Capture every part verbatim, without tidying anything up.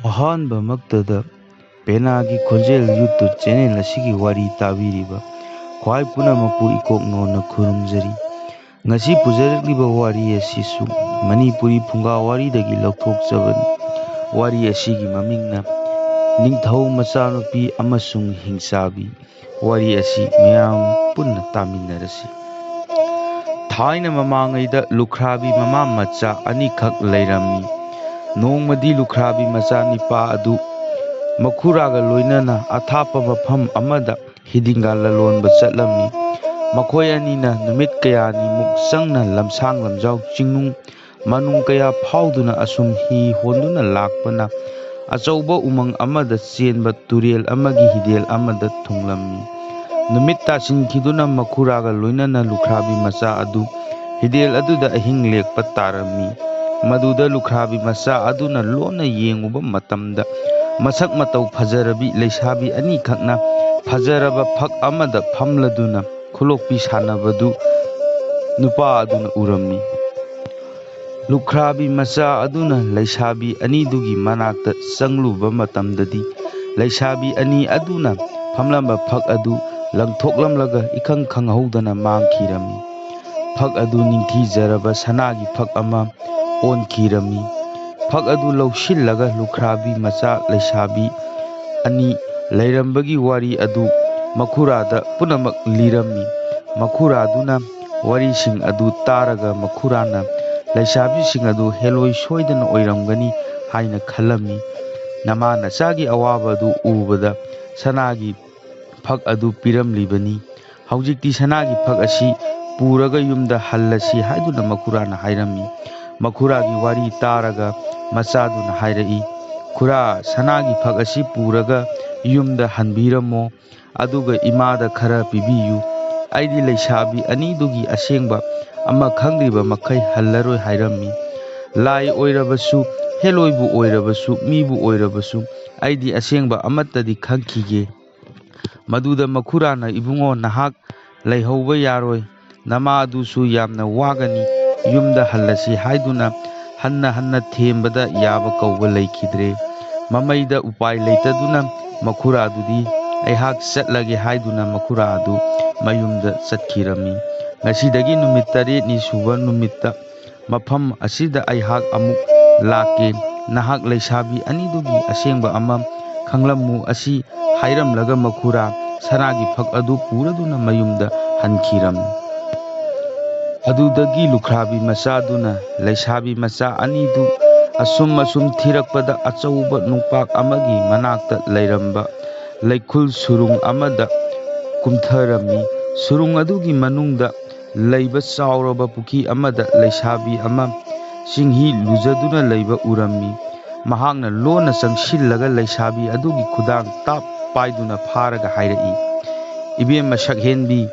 ꯑꯍꯥꯟꯕꯃꯛꯇꯗ ꯄꯦꯅꯥꯒꯤ ꯈꯣꯟꯖꯦꯜ YouTube channel ꯑꯁꯤꯒꯤ ꯋꯥꯔꯤ ꯇꯥꯕꯤꯔꯤꯕ ꯈ꯭ꯋꯥꯏ ꯄꯨꯝꯅꯃꯛꯄꯨ ꯏꯀꯣꯛ ꯅꯣꯟꯅ ꯈꯨꯔꯨꯝꯖꯔꯤ꯫ ꯉꯁꯤ ꯄꯨꯖꯔꯛꯂꯤꯕ ꯋꯥꯔꯤ ꯑꯁꯤꯁꯨ ꯃꯅꯤꯄꯨꯔꯤ ꯐꯨꯡꯒꯥ ꯋꯥꯔꯤꯗꯒꯤ ꯂꯧꯊꯣꯛꯆꯕꯅꯤ꯫ ꯋꯥꯔꯤ ꯑꯁꯤꯒꯤ ꯃꯃꯤꯡꯅ ꯅꯤꯡꯊꯧ ꯃꯆꯥꯅꯨꯄꯤ ꯑꯃꯁꯨꯡ ꯍꯤꯡꯆꯥꯕꯤ꯫ ꯋꯥꯔꯤ ꯑꯁꯤ ꯃꯤꯌꯥꯝ ꯄꯨꯟꯅ ꯇꯥꯃꯤꯟꯅꯔꯁꯤ꯫ ꯊꯥꯏꯅ ꯃꯃꯥꯡꯉꯩꯗ ꯂꯨꯈ꯭ꯔꯥꯕꯤ ꯃꯃꯥ ꯃꯆꯥ ꯑꯅꯤꯈꯛ ꯂꯩꯔꯝꯃꯤ꯫ ꯅꯣꯡꯃꯗꯤ ꯂꯨꯈ꯭ꯔꯥꯕꯤ ꯃꯆꯥ ꯅꯤꯄꯥ ꯑꯗꯨ ꯃꯈꯨꯔꯥꯒ ꯂꯣꯏꯅꯅ ꯑꯊꯥꯞꯄ ꯃꯐꯝ ꯑꯃꯗ ꯍꯤꯗꯤꯡꯒ ꯂꯂꯣꯟꯕ ꯆꯠꯂꯝꯃꯤ꯫ ꯃꯈꯣꯏ ꯑꯅꯤꯅ ꯅꯨꯃꯤꯠ ꯀꯌꯥꯅꯤꯃꯨꯛ ꯆꯪꯅ ꯂꯝꯁꯥꯡ ꯂꯝꯖꯥꯎ ꯆꯤꯡꯅꯨꯡ ꯃꯅꯨꯡ ꯀꯌꯥ ꯐꯥꯎꯗꯨꯅ ꯑꯁꯨꯝ ꯍꯤ ꯍꯣꯟꯗꯨꯅ ꯂꯥꯛꯄꯅ ꯑꯆꯧꯕ ꯎꯃꯪ ꯑꯃꯗ ꯆꯦꯟꯕ ꯇꯨꯔꯦꯜ ꯑꯃꯒꯤ ꯍꯤꯗꯦꯜ ꯑꯃꯗ ꯊꯨꯡꯂꯝꯃꯤ꯫ ꯅꯨꯃꯤꯠ ꯇꯥꯁꯤꯟꯈꯤꯗꯨꯅ ꯃꯈꯨꯔꯥꯒ ꯂꯣꯏꯅꯅ ꯂꯨꯈ꯭ꯔꯥꯕꯤ ꯃꯆꯥ ꯑꯗꯨ ꯍꯤꯗꯦꯜ ꯑꯗꯨꯗ ꯑꯍꯤꯡ ꯂꯦꯛꯄ ꯇꯥꯔꯝꯃꯤ꯫ ꯃꯗꯨꯗ ꯂꯨꯈ꯭ꯔꯥꯕꯤ ꯃꯆꯥ ꯑꯗꯨꯅ ꯂꯣꯟꯅ ꯌꯦꯡꯉꯨꯕ ꯃꯇꯝꯗ ꯃꯁꯛ ꯃꯇꯧ ꯐꯖꯔꯕꯤ ꯂꯩꯁꯥꯕꯤ ꯑꯅꯤꯈꯛꯅ ꯐꯖꯔꯕ ꯐꯛ ꯑꯃꯗ ꯐꯝꯂꯗꯨꯅ ꯈꯨꯂꯣꯛꯄꯤ ꯁꯥꯟꯅꯕꯗꯨ ꯅꯨꯄꯥ ꯑꯗꯨꯅ ꯎꯔꯝꯃꯤ꯫ ꯂꯨꯈ꯭ꯔꯥꯕꯤ ꯃꯆꯥ ꯑꯗꯨꯅ ꯂꯩꯁꯥꯕꯤ ꯑꯅꯤꯗꯨꯒꯤ ꯃꯅꯥꯛꯇ ꯆꯪꯂꯨꯕ ꯃꯇꯝꯗꯗꯤ ꯂꯩꯁꯥꯕꯤ ꯑꯅꯤ ꯑꯗꯨꯅ ꯐꯝꯂꯝꯕ ꯐꯛ ꯑꯗꯨ ꯂꯪꯊꯣꯛꯂꯝꯂꯒ ꯏꯈꯪ ꯈꯪꯍꯧꯗꯅ ꯃꯥꯡꯈꯤꯔꯝꯃꯤ꯫ ꯐꯛ ꯑꯗꯨ ꯅꯤꯡꯊꯤꯖꯔꯕ ꯁꯅꯥꯒꯤ ꯐꯛ ꯑꯃ ꯑꯣꯟꯈꯤꯔꯝꯃꯤ꯫ ꯐꯛ ꯑꯗꯨ ꯂꯧꯁꯤꯜꯂꯒ ꯂꯨꯈ꯭ꯔꯥꯕꯤ ꯃꯆꯥ ꯂꯩꯁꯥꯕꯤ ꯑꯅꯤ ꯂꯩꯔꯝꯕꯒꯤ ꯋꯥꯔꯤ ꯑꯗꯨ ꯃꯈꯨꯔꯥꯗ ꯄꯨꯝꯅꯃꯛ ꯂꯤꯔꯝꯃꯤ꯫ ꯃꯈꯨꯔꯥꯗꯨꯅ ꯋꯥꯔꯤꯁꯤꯡ ꯑꯗꯨ ꯇꯥꯔꯒ ꯃꯈꯨꯔꯥꯅ ꯂꯩꯁꯥꯕꯤꯁꯤꯡ ꯑꯗꯨ ꯍꯦꯂꯣꯏ ꯁꯣꯏꯗꯅ ꯑꯣꯏꯔꯝꯒꯅꯤ ꯍꯥꯏꯅ ꯈꯜꯂꯝꯃꯤ꯫ ꯅꯃꯥ ꯅꯆꯥꯒꯤ ꯑꯋꯥꯕ ꯑꯗꯨ ꯎꯕꯗ ꯁꯅꯥꯒꯤ ꯐꯛ ꯑꯗꯨ ꯄꯤꯔꯝꯂꯤꯕꯅꯤ꯫ ꯍꯧꯖꯤꯛꯇꯤ ꯁꯅꯥꯒꯤ ꯐꯛ ꯑꯁꯤ ꯄꯨꯔꯒ ꯌꯨꯝꯗ ꯍꯜꯂꯁꯤ ꯍꯥꯏꯗꯨꯅ ꯃꯈꯨꯔꯥꯅ ꯍꯥꯏꯔꯝꯃꯤ꯫ ꯃꯈꯨꯔꯥꯒꯤ ꯋꯥꯔꯤ ꯇꯥꯔꯒ ꯃꯆꯥꯗꯨꯅ ꯍꯥꯏꯔꯛꯏ, "ꯈꯨꯔꯥ, ꯁꯅꯥꯒꯤ ꯐꯛ ꯑꯁꯤ ꯄꯨꯔꯒ ꯌꯨꯝꯗ ꯍꯟꯕꯤꯔꯝꯃꯣ, ꯑꯗꯨꯒ ꯏꯃꯥꯗ ꯈꯔ ꯄꯤꯕꯤꯌꯨ꯫ ꯑꯩꯗꯤ ꯂꯩꯁꯥꯕꯤ ꯑꯅꯤꯗꯨꯒꯤ ꯑꯁꯦꯡꯕ ꯑꯃ ꯈꯪꯗ꯭ꯔꯤꯕ ꯃꯈꯩ ꯍꯜꯂꯔꯣꯏ" ꯍꯥꯏꯔꯝꯃꯤ꯫ "ꯂꯥꯏ ꯑꯣꯏꯔꯕꯁꯨ, ꯍꯦꯂꯣꯏꯕꯨ ꯑꯣꯏꯔꯕꯁꯨ, ꯃꯤꯕꯨ ꯑꯣꯏꯔꯕꯁꯨ, ꯑꯩꯗꯤ ꯑꯁꯦꯡꯕ ꯑꯃꯠꯇꯗꯤ ꯈꯪꯈꯤꯒꯦ"꯫ ꯃꯗꯨꯗ ꯃꯈꯨꯔꯥꯅ, "ꯏꯕꯨꯡꯉꯣ, ꯅꯍꯥꯛ ꯂꯩꯍꯧꯕ ꯌꯥꯔꯣꯏ꯫ ꯅꯃꯥ ꯑꯗꯨꯁꯨ ꯌꯥꯝꯅ ꯋꯥꯒꯅꯤ꯫ ꯌꯨꯝꯗ ꯍꯜꯂꯁꯤ" ꯍꯥꯏꯗꯨꯅ ꯍꯟꯅ ꯍꯟꯅ ꯊꯦꯝꯕꯗ ꯌꯥꯕ ꯀꯧꯕ ꯂꯩꯈꯤꯗ꯭ꯔꯦ꯫ ꯃꯃꯩꯗ ꯎꯄꯥꯏ ꯂꯩꯇꯗꯨꯅ ꯃꯈꯨꯔꯥꯗꯨꯗꯤ ꯑꯩꯍꯥꯛ ꯆꯠꯂꯒꯦ ꯍꯥꯏꯗꯨꯅ ꯃꯈꯨꯔꯥ ꯑꯗꯨ ꯃꯌꯨꯝꯗ ꯆꯠꯈꯤꯔꯝꯃꯤ꯫ ꯉꯁꯤꯗꯒꯤ ꯅꯨꯃꯤꯠ ꯇꯔꯦꯠꯅꯤ ꯁꯨꯕ ꯅꯨꯃꯤꯠꯇ ꯃꯐꯝ ꯑꯁꯤꯗ ꯑꯩꯍꯥꯛ ꯑꯃꯨꯛ ꯂꯥꯛꯀꯦ꯫ ꯅꯍꯥꯛ ꯂꯩꯁꯥꯕꯤ ꯑꯅꯤꯗꯨꯒꯤ ꯑꯁꯦꯡꯕ ꯑꯃ ꯈꯪꯂꯝꯃꯨ꯫ ꯑꯁꯤ ꯍꯥꯏꯔꯝꯂꯒ ꯃꯈꯨꯔꯥ ꯁꯅꯥꯒꯤ ꯐꯛ ꯑꯗꯨ ꯄꯨꯔꯗꯨꯅ ꯃꯌꯨꯝꯗ ꯍꯟꯈꯤꯔꯝꯃꯤ꯫ ꯑꯗꯨꯗꯒꯤ ꯂꯨꯈ꯭ꯔꯥꯕꯤ ꯃꯆꯥꯗꯨꯅ ꯂꯩꯁꯥꯕꯤ ꯃꯆꯥ ꯑꯅꯤꯗꯨ ꯑꯁꯨꯝ ꯑꯁꯨꯝ ꯊꯤꯔꯛꯄꯗ ꯑꯆꯧꯕ ꯅꯨꯡꯄꯥꯛ ꯑꯃꯒꯤ ꯃꯅꯥꯛꯇ ꯂꯩꯔꯝꯕ ꯂꯩꯈꯨꯜ ꯁꯨꯔꯨꯡ ꯑꯃꯗ ꯀꯨꯝꯊꯔꯝꯃꯤ꯫ ꯁꯨꯔꯨꯡ ꯑꯗꯨꯒꯤ ꯃꯅꯨꯡꯗ ꯂꯩꯕ ꯆꯥꯎꯔꯕ ꯄꯨꯈ꯭ꯔꯤ ꯑꯃꯗ ꯂꯩꯁꯥꯕꯤ ꯑꯃ ꯆꯤꯡꯍꯤ ꯂꯨꯖꯗꯨꯅ ꯂꯩꯕ ꯎꯔꯝꯃꯤ꯫ ꯃꯍꯥꯛꯅ ꯂꯣꯟꯅ ꯆꯪꯁꯤꯜꯂꯒ ꯂꯩꯁꯥꯕꯤ ꯑꯗꯨꯒꯤ ꯈꯨꯗꯥꯡ ꯇꯥꯞ ꯄꯥꯏꯗꯨꯅ ꯐꯥꯔꯒ ꯍꯥꯏꯔꯛꯏ, "ꯏꯕꯦꯝꯃ ꯁꯛꯍꯦꯟꯕꯤ,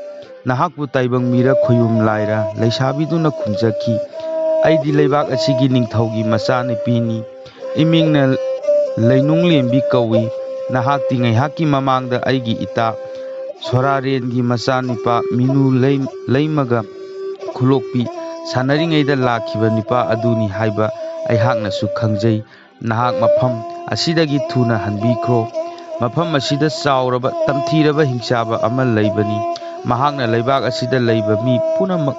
ꯅꯍꯥꯛꯄꯨ ꯇꯥꯏꯕꯪ ꯃꯤꯔ ꯈꯣꯌꯨꯝ ꯂꯥꯏꯔ?" ꯂꯩꯁꯥꯕꯤꯗꯨꯅ ꯈꯨꯝꯖꯈꯤ, "ꯑꯩꯗꯤ ꯂꯩꯕꯥꯛ ꯑꯁꯤꯒꯤ ꯅꯤꯡꯊꯧꯒꯤ ꯃꯆꯥꯅꯨꯄꯤꯅꯤ꯫ ꯏꯃꯤꯡꯅ ꯂꯩꯅꯨꯡꯂꯦꯝꯕꯤ ꯀꯧꯏ꯫ ꯅꯍꯥꯛꯇꯤ ꯉꯥꯏꯍꯥꯛꯀꯤ ꯃꯃꯥꯡꯗ ꯑꯩꯒꯤ ꯏꯇꯥ ꯁꯣꯔꯥꯔꯦꯟꯒꯤ ꯃꯆꯥꯅꯨꯄꯥ ꯃꯤꯅꯨ ꯂꯩ-, ꯂꯩꯃꯒ ꯈꯨꯂꯣꯛꯄꯤ ꯁꯥꯟꯅꯔꯤꯉꯩꯗ ꯂꯥꯛꯈꯤꯕ ꯅꯨꯄꯥ ꯑꯗꯨꯅꯤ ꯍꯥꯏꯕ ꯑꯩꯍꯥꯛꯅꯁꯨ ꯈꯪꯖꯩ꯫ ꯅꯍꯥꯛ ꯃꯐꯝ ꯑꯁꯤꯗꯒꯤ ꯊꯨꯅ ꯍꯟꯕꯤꯈ꯭ꯔꯣ꯫ ꯃꯐꯝ ꯑꯁꯤꯗ ꯆꯥꯎꯔꯕ, ꯇꯝꯊꯤꯔꯕ ꯍꯤꯡꯆꯥꯕ ꯑꯃ ꯂꯩꯕꯅꯤ꯫ ꯃꯍꯥꯛꯅ ꯂꯩꯕꯥꯛ ꯑꯁꯤꯗ ꯂꯩꯕ ꯃꯤ ꯄꯨꯝꯅꯃꯛ,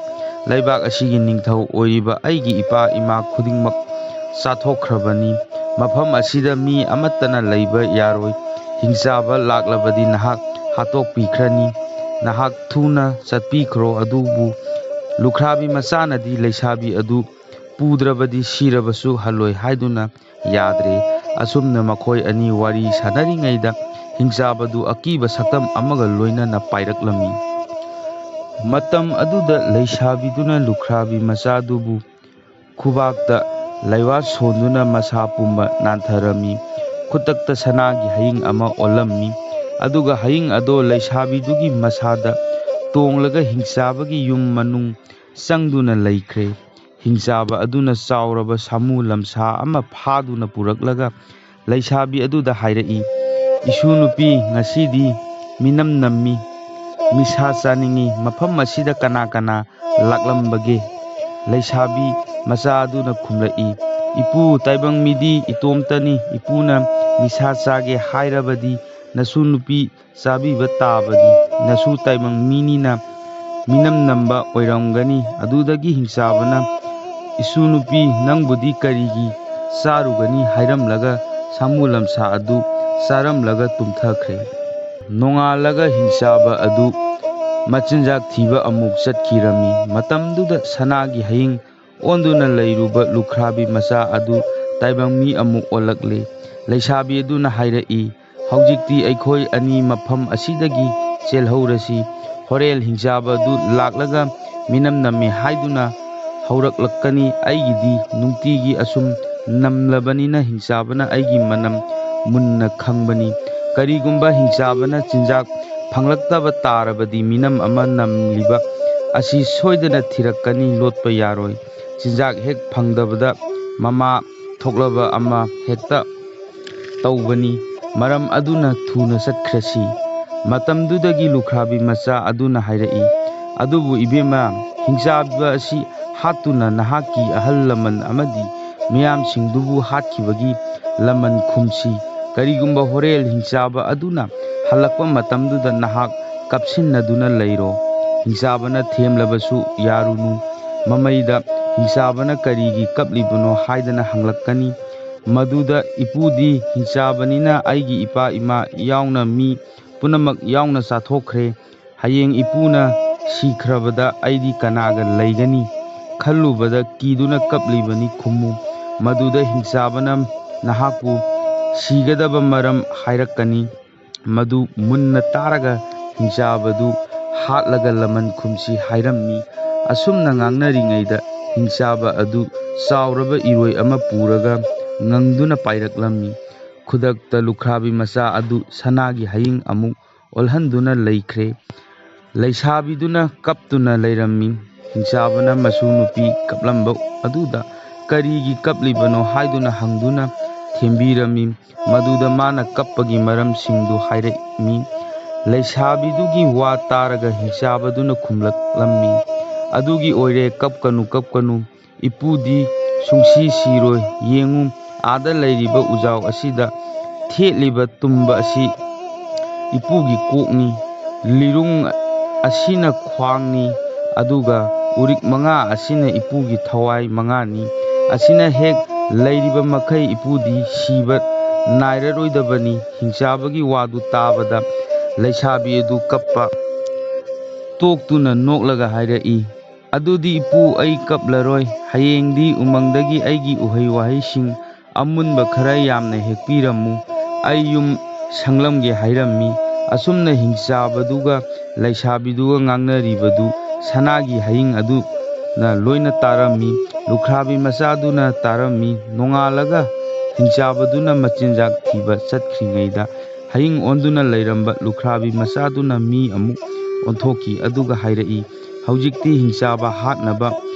ꯂꯩꯕꯥꯛ ꯑꯁꯤꯒꯤ ꯅꯤꯡꯊꯧ ꯑꯣꯏꯔꯤꯕ ꯑꯩꯒꯤ ꯏꯄꯥ ꯏꯃꯥ ꯈꯨꯗꯤꯡꯃꯛ ꯆꯥꯊꯣꯛꯈ꯭ꯔꯕꯅꯤ꯫ ꯃꯐꯝ ꯑꯁꯤꯗ ꯃꯤ ꯑꯃꯠꯇꯅ ꯂꯩꯕ ꯌꯥꯔꯣꯏ꯫ ꯍꯤꯡꯆꯥꯕ ꯂꯥꯛꯂꯕꯗꯤ ꯅꯍꯥꯛ ꯍꯥꯠꯇꯣꯛꯄꯤꯈ꯭ꯔꯅꯤ꯫ ꯅꯍꯥꯛ ꯊꯨꯅ ꯆꯠꯄꯤꯈ꯭ꯔꯣ, ꯑꯗꯨꯕꯨ ꯂꯨꯈ꯭ꯔꯥꯕꯤ ꯃꯆꯥꯅꯗꯤ ꯂꯩꯁꯥꯕꯤ ꯑꯗꯨ ꯄꯨꯗ꯭ꯔꯕꯗꯤ ꯁꯤꯔꯕꯁꯨ ꯍꯜꯂꯣꯏ ꯍꯥꯏꯗꯨꯅ ꯌꯥꯗ꯭ꯔꯦ꯫ ꯑꯁꯨꯝꯅ ꯃꯈꯣꯏ ꯑꯅꯤ ꯋꯥꯔꯤ ꯁꯥꯟꯅꯔꯤꯉꯩꯗ ꯍꯤꯡꯆꯥꯕꯗꯨ ꯑꯀꯤꯕ ꯁꯛꯇꯝ ꯑꯃꯒ ꯂꯣꯏꯅꯅ ꯄꯥꯏꯔꯛꯂꯝꯃꯤ꯫ ꯃꯇꯝ ꯑꯗꯨꯗ ꯂꯩꯁꯥꯕꯤꯗꯨꯅ ꯂꯨꯈ꯭ꯔꯥꯕꯤ ꯃꯆꯥꯗꯨꯕꯨ ꯈꯨꯕꯥꯛꯇ ꯂꯩꯋꯥ ꯁꯣꯟꯗꯨꯅ ꯃꯁꯥ ꯄꯨꯝꯕ ꯅꯥꯟꯊꯔꯝꯃꯤ꯫ ꯈꯨꯗꯛꯇ ꯁꯅꯥꯒꯤ ꯍꯌꯤꯡ ꯑꯃ ꯑꯣꯜꯂꯝꯃꯤ꯫ ꯑꯗꯨꯒ ꯍꯌꯤꯡ ꯑꯗꯣ ꯂꯩꯁꯥꯕꯤꯗꯨꯒꯤ ꯃꯁꯥꯗ ꯇꯣꯡꯂꯒ ꯍꯤꯡꯆꯥꯕꯒꯤ ꯌꯨꯝ ꯃꯅꯨꯡ ꯆꯪꯗꯨꯅ ꯂꯩꯈ꯭ꯔꯦ꯫ ꯍꯤꯡꯆꯥꯕ ꯑꯗꯨꯅ ꯆꯥꯎꯔꯕ ꯁꯥꯃꯨ ꯂꯝꯁꯥ ꯑꯃ ꯐꯥꯗꯨꯅ ꯄꯨꯔꯛꯂꯒ ꯂꯩꯁꯥꯕꯤ ꯑꯗꯨꯗ ꯍꯥꯏꯔꯛꯏ, "ꯏꯁꯨ ꯅꯨꯄꯤ, ꯉꯁꯤꯗꯤ ꯃꯤꯅꯝ ꯅꯝꯃꯤ, ꯃꯤꯁꯥ ꯆꯥꯅꯤꯡꯏ꯫ ꯃꯐꯝ ꯑꯁꯤꯗ ꯀꯅꯥ ꯀꯅꯥ ꯂꯥꯛꯂꯝꯕꯒꯦ?" ꯂꯩꯁꯥꯕꯤ ꯃꯆꯥ ꯑꯗꯨꯅ ꯈꯨꯝꯂꯛꯏ, "ꯏꯄꯨ, ꯇꯥꯏꯕꯪ ꯃꯤꯗꯤ ꯏꯇꯣꯝꯇꯅꯤ꯫ ꯏꯄꯨꯅ ꯅꯤꯁꯥ ꯆꯥꯒꯦ ꯍꯥꯏꯔꯕꯗꯤ ꯅꯁꯨ ꯅꯨꯄꯤ ꯆꯥꯕꯤꯕ ꯇꯥꯕꯅꯤ꯫ ꯅꯁꯨ ꯇꯥꯏꯕꯪ ꯃꯤꯅꯤꯅ ꯃꯤꯅꯝ ꯅꯝꯕ ꯑꯣꯏꯔꯝꯒꯅꯤ"꯫ ꯑꯗꯨꯗꯒꯤ ꯍꯤꯡꯆꯥꯕꯅ, "ꯏꯁꯨ ꯅꯨꯄꯤ, ꯅꯪꯕꯨꯗꯤ ꯀꯔꯤꯒꯤ ꯆꯥꯔꯨꯒꯅꯤ?" ꯍꯥꯏꯔꯝꯂꯒ ꯁꯥꯃꯨ ꯂꯝꯁꯥ ꯑꯗꯨ ꯆꯥꯔꯝꯂꯒ ꯇꯨꯝꯊꯈ꯭ꯔꯦ꯫ ꯅꯣꯡꯉꯥꯜꯂꯒ ꯍꯤꯡꯆꯥꯕ ꯑꯗꯨ ꯃꯆꯤꯟꯖꯥꯛ ꯊꯤꯕ ꯑꯃꯨꯛ ꯆꯠꯈꯤꯔꯝꯃꯤ꯫ ꯃꯇꯝꯗꯨꯗ ꯁꯅꯥꯒꯤ ꯍꯌꯤꯡ ꯑꯣꯟꯗꯨꯅ ꯂꯩꯔꯨꯕ ꯂꯨꯈ꯭ꯔꯥꯕꯤ ꯃꯆꯥ ꯑꯗꯨ ꯇꯥꯏꯕꯪ ꯃꯤ ꯑꯃꯨꯛ ꯑꯣꯜꯂꯛꯂꯦ꯫ ꯂꯩꯁꯥꯕꯤ ꯑꯗꯨꯅ ꯍꯥꯏꯔꯛꯏ, "ꯍꯧꯖꯤꯛꯇꯤ ꯑꯩꯈꯣꯏ ꯑꯅꯤ ꯃꯐꯝ ꯑꯁꯤꯗꯒꯤ ꯆꯦꯜꯍꯧꯔꯁꯤ꯫ ꯍꯣꯔꯦꯜ ꯍꯤꯡꯆꯥꯕ ꯑꯗꯨ ꯂꯥꯛꯂꯒ ꯃꯤꯅꯝ ꯅꯝꯃꯤ ꯍꯥꯏꯗꯨꯅ ꯍꯧꯔꯛꯂꯛꯀꯅꯤ꯫ ꯑꯩꯒꯤꯗꯤ ꯅꯨꯡꯇꯤꯒꯤ ꯑꯁꯨꯝ ꯅꯝꯂꯕꯅꯤꯅ ꯍꯤꯡꯆꯥꯕꯅ ꯑꯩꯒꯤ ꯃꯅꯝ ꯃꯨꯟꯅ ꯈꯪꯕꯅꯤ꯫ ꯀꯔꯤꯒꯨꯝꯕ ꯍꯤꯡꯆꯥꯕꯅ ꯆꯤꯟꯖꯥꯛ ꯐꯪꯂꯛꯇꯕ ꯇꯥꯔꯕꯗꯤ ꯃꯤꯅꯝ ꯑꯃ ꯅꯝꯂꯤꯕ ꯑꯁꯤ ꯁꯣꯏꯗꯅ ꯊꯤꯔꯛꯀꯅꯤ, ꯂꯣꯠꯄ ꯌꯥꯔꯣꯏ꯫ ꯆꯤꯟꯖꯥꯛ ꯍꯦꯛ ꯐꯪꯗꯕꯗ ꯃꯃꯥ ꯊꯣꯛꯂꯕ ꯑꯃ ꯍꯦꯛꯇ ꯇꯧꯕꯅꯤ꯫ ꯃꯔꯝ ꯑꯗꯨꯅ ꯊꯨꯅ ꯆꯠꯈ꯭ꯔꯁꯤ"꯫ ꯃꯇꯝꯗꯨꯗꯒꯤ ꯂꯨꯈ꯭ꯔꯥꯕꯤ ꯃꯆꯥ ꯑꯗꯨꯅ ꯍꯥꯏꯔꯛꯏ, "ꯑꯗꯨꯕꯨ ꯏꯕꯦꯝꯃ, ꯍꯤꯡꯆꯥꯕ ꯑꯁꯤ ꯍꯥꯠꯇꯨꯅ ꯅꯍꯥꯛꯀꯤ ꯑꯍꯜ ꯂꯃꯟ ꯑꯃꯗꯤ ꯃꯤꯌꯥꯝꯁꯤꯡꯗꯨꯕꯨ ꯍꯥꯠꯈꯤꯕꯒꯤ ꯂꯃꯟ ꯈꯨꯝꯁꯤ꯫ ꯀꯔꯤꯒꯨꯝꯕ ꯍꯣꯔꯦꯜ ꯍꯤꯡꯆꯥꯕ ꯑꯗꯨꯅ ꯍꯜꯂꯛꯄ ꯃꯇꯝꯗꯨꯗ ꯅꯍꯥꯛ ꯀꯞꯁꯤꯟꯅꯗꯨꯅ ꯂꯩꯔꯣ꯫ ꯍꯤꯡꯆꯥꯕꯅ ꯊꯦꯝꯂꯕꯁꯨ ꯌꯥꯔꯨꯅꯨ꯫ ꯃꯃꯩꯗ ꯍꯤꯡꯆꯥꯕꯅ ꯀꯔꯤꯒꯤ ꯀꯞꯂꯤꯕꯅꯣ ꯍꯥꯏꯗꯅ ꯍꯪꯂꯛꯀꯅꯤ꯫ ꯃꯗꯨꯗ ꯏꯄꯨꯗꯤ ꯍꯤꯡꯆꯥꯕꯅꯤꯅ ꯑꯩꯒꯤ ꯏꯄꯥ ꯏꯃꯥ ꯌꯥꯎꯅ ꯃꯤ ꯄꯨꯝꯅꯃꯛ ꯌꯥꯎꯅ ꯆꯥꯊꯣꯛꯈ꯭ꯔꯦ꯫ ꯍꯌꯦꯡ ꯏꯄꯨꯅ ꯁꯤꯈ꯭ꯔꯕꯗ ꯑꯩꯗꯤ ꯀꯅꯥꯒ ꯂꯩꯒꯅꯤ ꯈꯜꯂꯨꯕꯗ ꯀꯤꯗꯨꯅ ꯀꯞꯂꯤꯕꯅꯤ" ꯈꯨꯝꯃꯨ꯫ ꯃꯗꯨꯗ ꯍꯤꯡꯆꯥꯕꯅ ꯅꯍꯥꯛꯄꯨ ꯁꯤꯒꯗꯕ ꯃꯔꯝ ꯍꯥꯏꯔꯛꯀꯅꯤ꯫ ꯃꯗꯨ ꯃꯨꯟꯅ ꯇꯥꯔꯒ ꯍꯤꯡꯆꯥꯕꯗꯨ ꯍꯥꯠꯂꯒ ꯂꯃꯟ ꯈꯨꯝꯁꯤ ꯍꯥꯏꯔꯝꯃꯤ꯫ ꯑꯁꯨꯝꯅ ꯉꯥꯡꯅꯔꯤꯉꯩꯗ ꯍꯤꯡꯆꯥꯕ ꯑꯗꯨ ꯆꯥꯎꯔꯕ ꯏꯔꯣꯏ ꯑꯃ ꯄꯨꯔꯒ ꯉꯪꯗꯨꯅ ꯄꯥꯏꯔꯛꯂꯝꯃꯤ꯫ ꯈꯨꯗꯛꯇ ꯂꯨꯈ꯭ꯔꯥꯕꯤ ꯃꯆꯥ ꯑꯗꯨ ꯁꯅꯥꯒꯤ ꯍꯌꯤꯡ ꯑꯃꯨꯛ ꯑꯣꯜꯍꯟꯗꯨꯅ ꯂꯩꯈ꯭ꯔꯦ꯫ ꯂꯩꯁꯥꯕꯤꯗꯨꯅ ꯀꯞꯇꯨꯅ ꯂꯩꯔꯝꯃꯤ꯫ ꯍꯤꯡꯆꯥꯕꯅ ꯃꯁꯨ ꯅꯨꯄꯤ ꯀꯞꯂꯝꯕ ꯑꯗꯨꯗ ꯀꯔꯤꯒꯤ ꯀꯞꯂꯤꯕꯅꯣ ꯍꯥꯏꯗꯨꯅ ꯍꯪꯗꯨꯅ ꯊꯦꯝꯕꯤꯔꯝꯃꯤ꯫ ꯃꯗꯨꯗ ꯃꯥꯅ ꯀꯞꯄꯒꯤ ꯃꯔꯝꯁꯤꯡꯗꯨ ꯍꯥꯏꯔꯛꯃꯤ꯫ ꯂꯩꯁꯥꯕꯤꯗꯨꯒꯤ ꯋꯥ ꯇꯥꯔꯒ ꯍꯤꯡꯆꯥꯕꯗꯨꯅ ꯈꯨꯝꯂꯛꯂꯝꯃꯤ, "ꯑꯗꯨꯒꯤ ꯑꯣꯏꯔꯦ, ꯀꯞꯀꯅꯨ, ꯀꯞꯀꯅꯨ꯫ ꯏꯄꯨꯗꯤ ꯁꯨꯡꯁꯤ ꯁꯤꯔꯣꯏ꯫ ꯌꯦꯡꯉꯨ, ꯑꯥꯗ ꯂꯩꯔꯤꯕ ꯎꯖꯥꯎ ꯑꯁꯤꯗ ꯊꯦꯠꯂꯤꯕ ꯇꯨꯝꯕ ꯑꯁꯤ ꯏꯄꯨꯒꯤ ꯀꯣꯛꯅꯤ, ꯂꯤꯔꯨꯡ ꯑꯁꯤꯅ ꯈ꯭ꯋꯥꯡꯅꯤ, ꯑꯗꯨꯒ ꯎꯔꯤꯛ ꯃꯉꯥ ꯑꯁꯤꯅ ꯏꯄꯨꯒꯤ ꯊꯋꯥꯏ ꯃꯉꯥꯅꯤ꯫ ꯑꯁꯤꯅ ꯍꯦꯛ ꯂꯩꯔꯤꯕ ꯃꯈꯩ ꯏꯄꯨꯗꯤ ꯁꯤꯕ ꯅꯥꯏꯔꯔꯣꯏꯗꯕꯅꯤ꯫ ꯍꯤꯡꯆꯥꯕꯒꯤ ꯋꯥꯗꯨ ꯇꯥꯕꯗ ꯂꯩꯁꯥꯕꯤ ꯑꯗꯨ ꯀꯞꯄ ꯇꯣꯛꯇꯨꯅ ꯅꯣꯛꯂꯒ ꯍꯥꯏꯔꯛꯏ, "ꯑꯗꯨꯗꯤ ꯏꯄꯨ, ꯑꯩ ꯀꯞꯂꯔꯣꯏ꯫ ꯍꯌꯦꯡꯗꯤ ꯎꯃꯪꯗꯒꯤ ꯑꯩꯒꯤ ꯎꯍꯩ ꯋꯥꯍꯩꯁꯤꯡ ꯑꯃꯨꯟꯕ ꯈꯔ ꯌꯥꯝꯅ ꯍꯦꯛꯄꯤꯔꯝꯃꯨ꯫ ꯑꯩ ꯌꯨꯝ ꯁꯪꯂꯝꯒꯦ" ꯍꯥꯏꯔꯝꯃꯤ꯫ ꯑꯁꯨꯝꯅ ꯍꯤꯡꯆꯥꯕꯗꯨꯒ ꯂꯩꯁꯥꯕꯤꯗꯨꯒ ꯉꯥꯡꯅꯔꯤꯕꯗꯨ ꯁꯅꯥꯒꯤ ꯍꯌꯤꯡ ꯑꯗꯨꯅ ꯂꯣꯏꯅ ꯇꯥꯔꯝꯃꯤ꯫ ꯂꯨꯈ꯭ꯔꯥꯕꯤ ꯃꯆꯥꯗꯨꯅ ꯇꯥꯔꯝꯃꯤ꯫ ꯅꯣꯡꯉꯥꯜꯂꯒ ꯍꯤꯡꯆꯥꯕꯗꯨꯅ ꯃꯆꯤꯟꯖꯥꯛ ꯊꯤꯕ ꯆꯠꯈ꯭ꯔꯤꯉꯩꯗ, ꯍꯌꯤꯡ ꯑꯣꯟꯗꯨꯅ ꯂꯩꯔꯝꯕ ꯂꯨꯈ꯭ꯔꯥꯕꯤ ꯃꯆꯥꯗꯨꯅ ꯃꯤ ꯑꯃꯨꯛ ꯑꯣꯟꯊꯣꯛꯈꯤ꯫ ꯑꯗꯨꯒ ꯍꯥꯏꯔꯛꯏ, "ꯍꯧꯖꯤꯛꯇꯤ ꯍꯤꯡꯆꯥꯕ ꯍꯥꯠꯅꯕ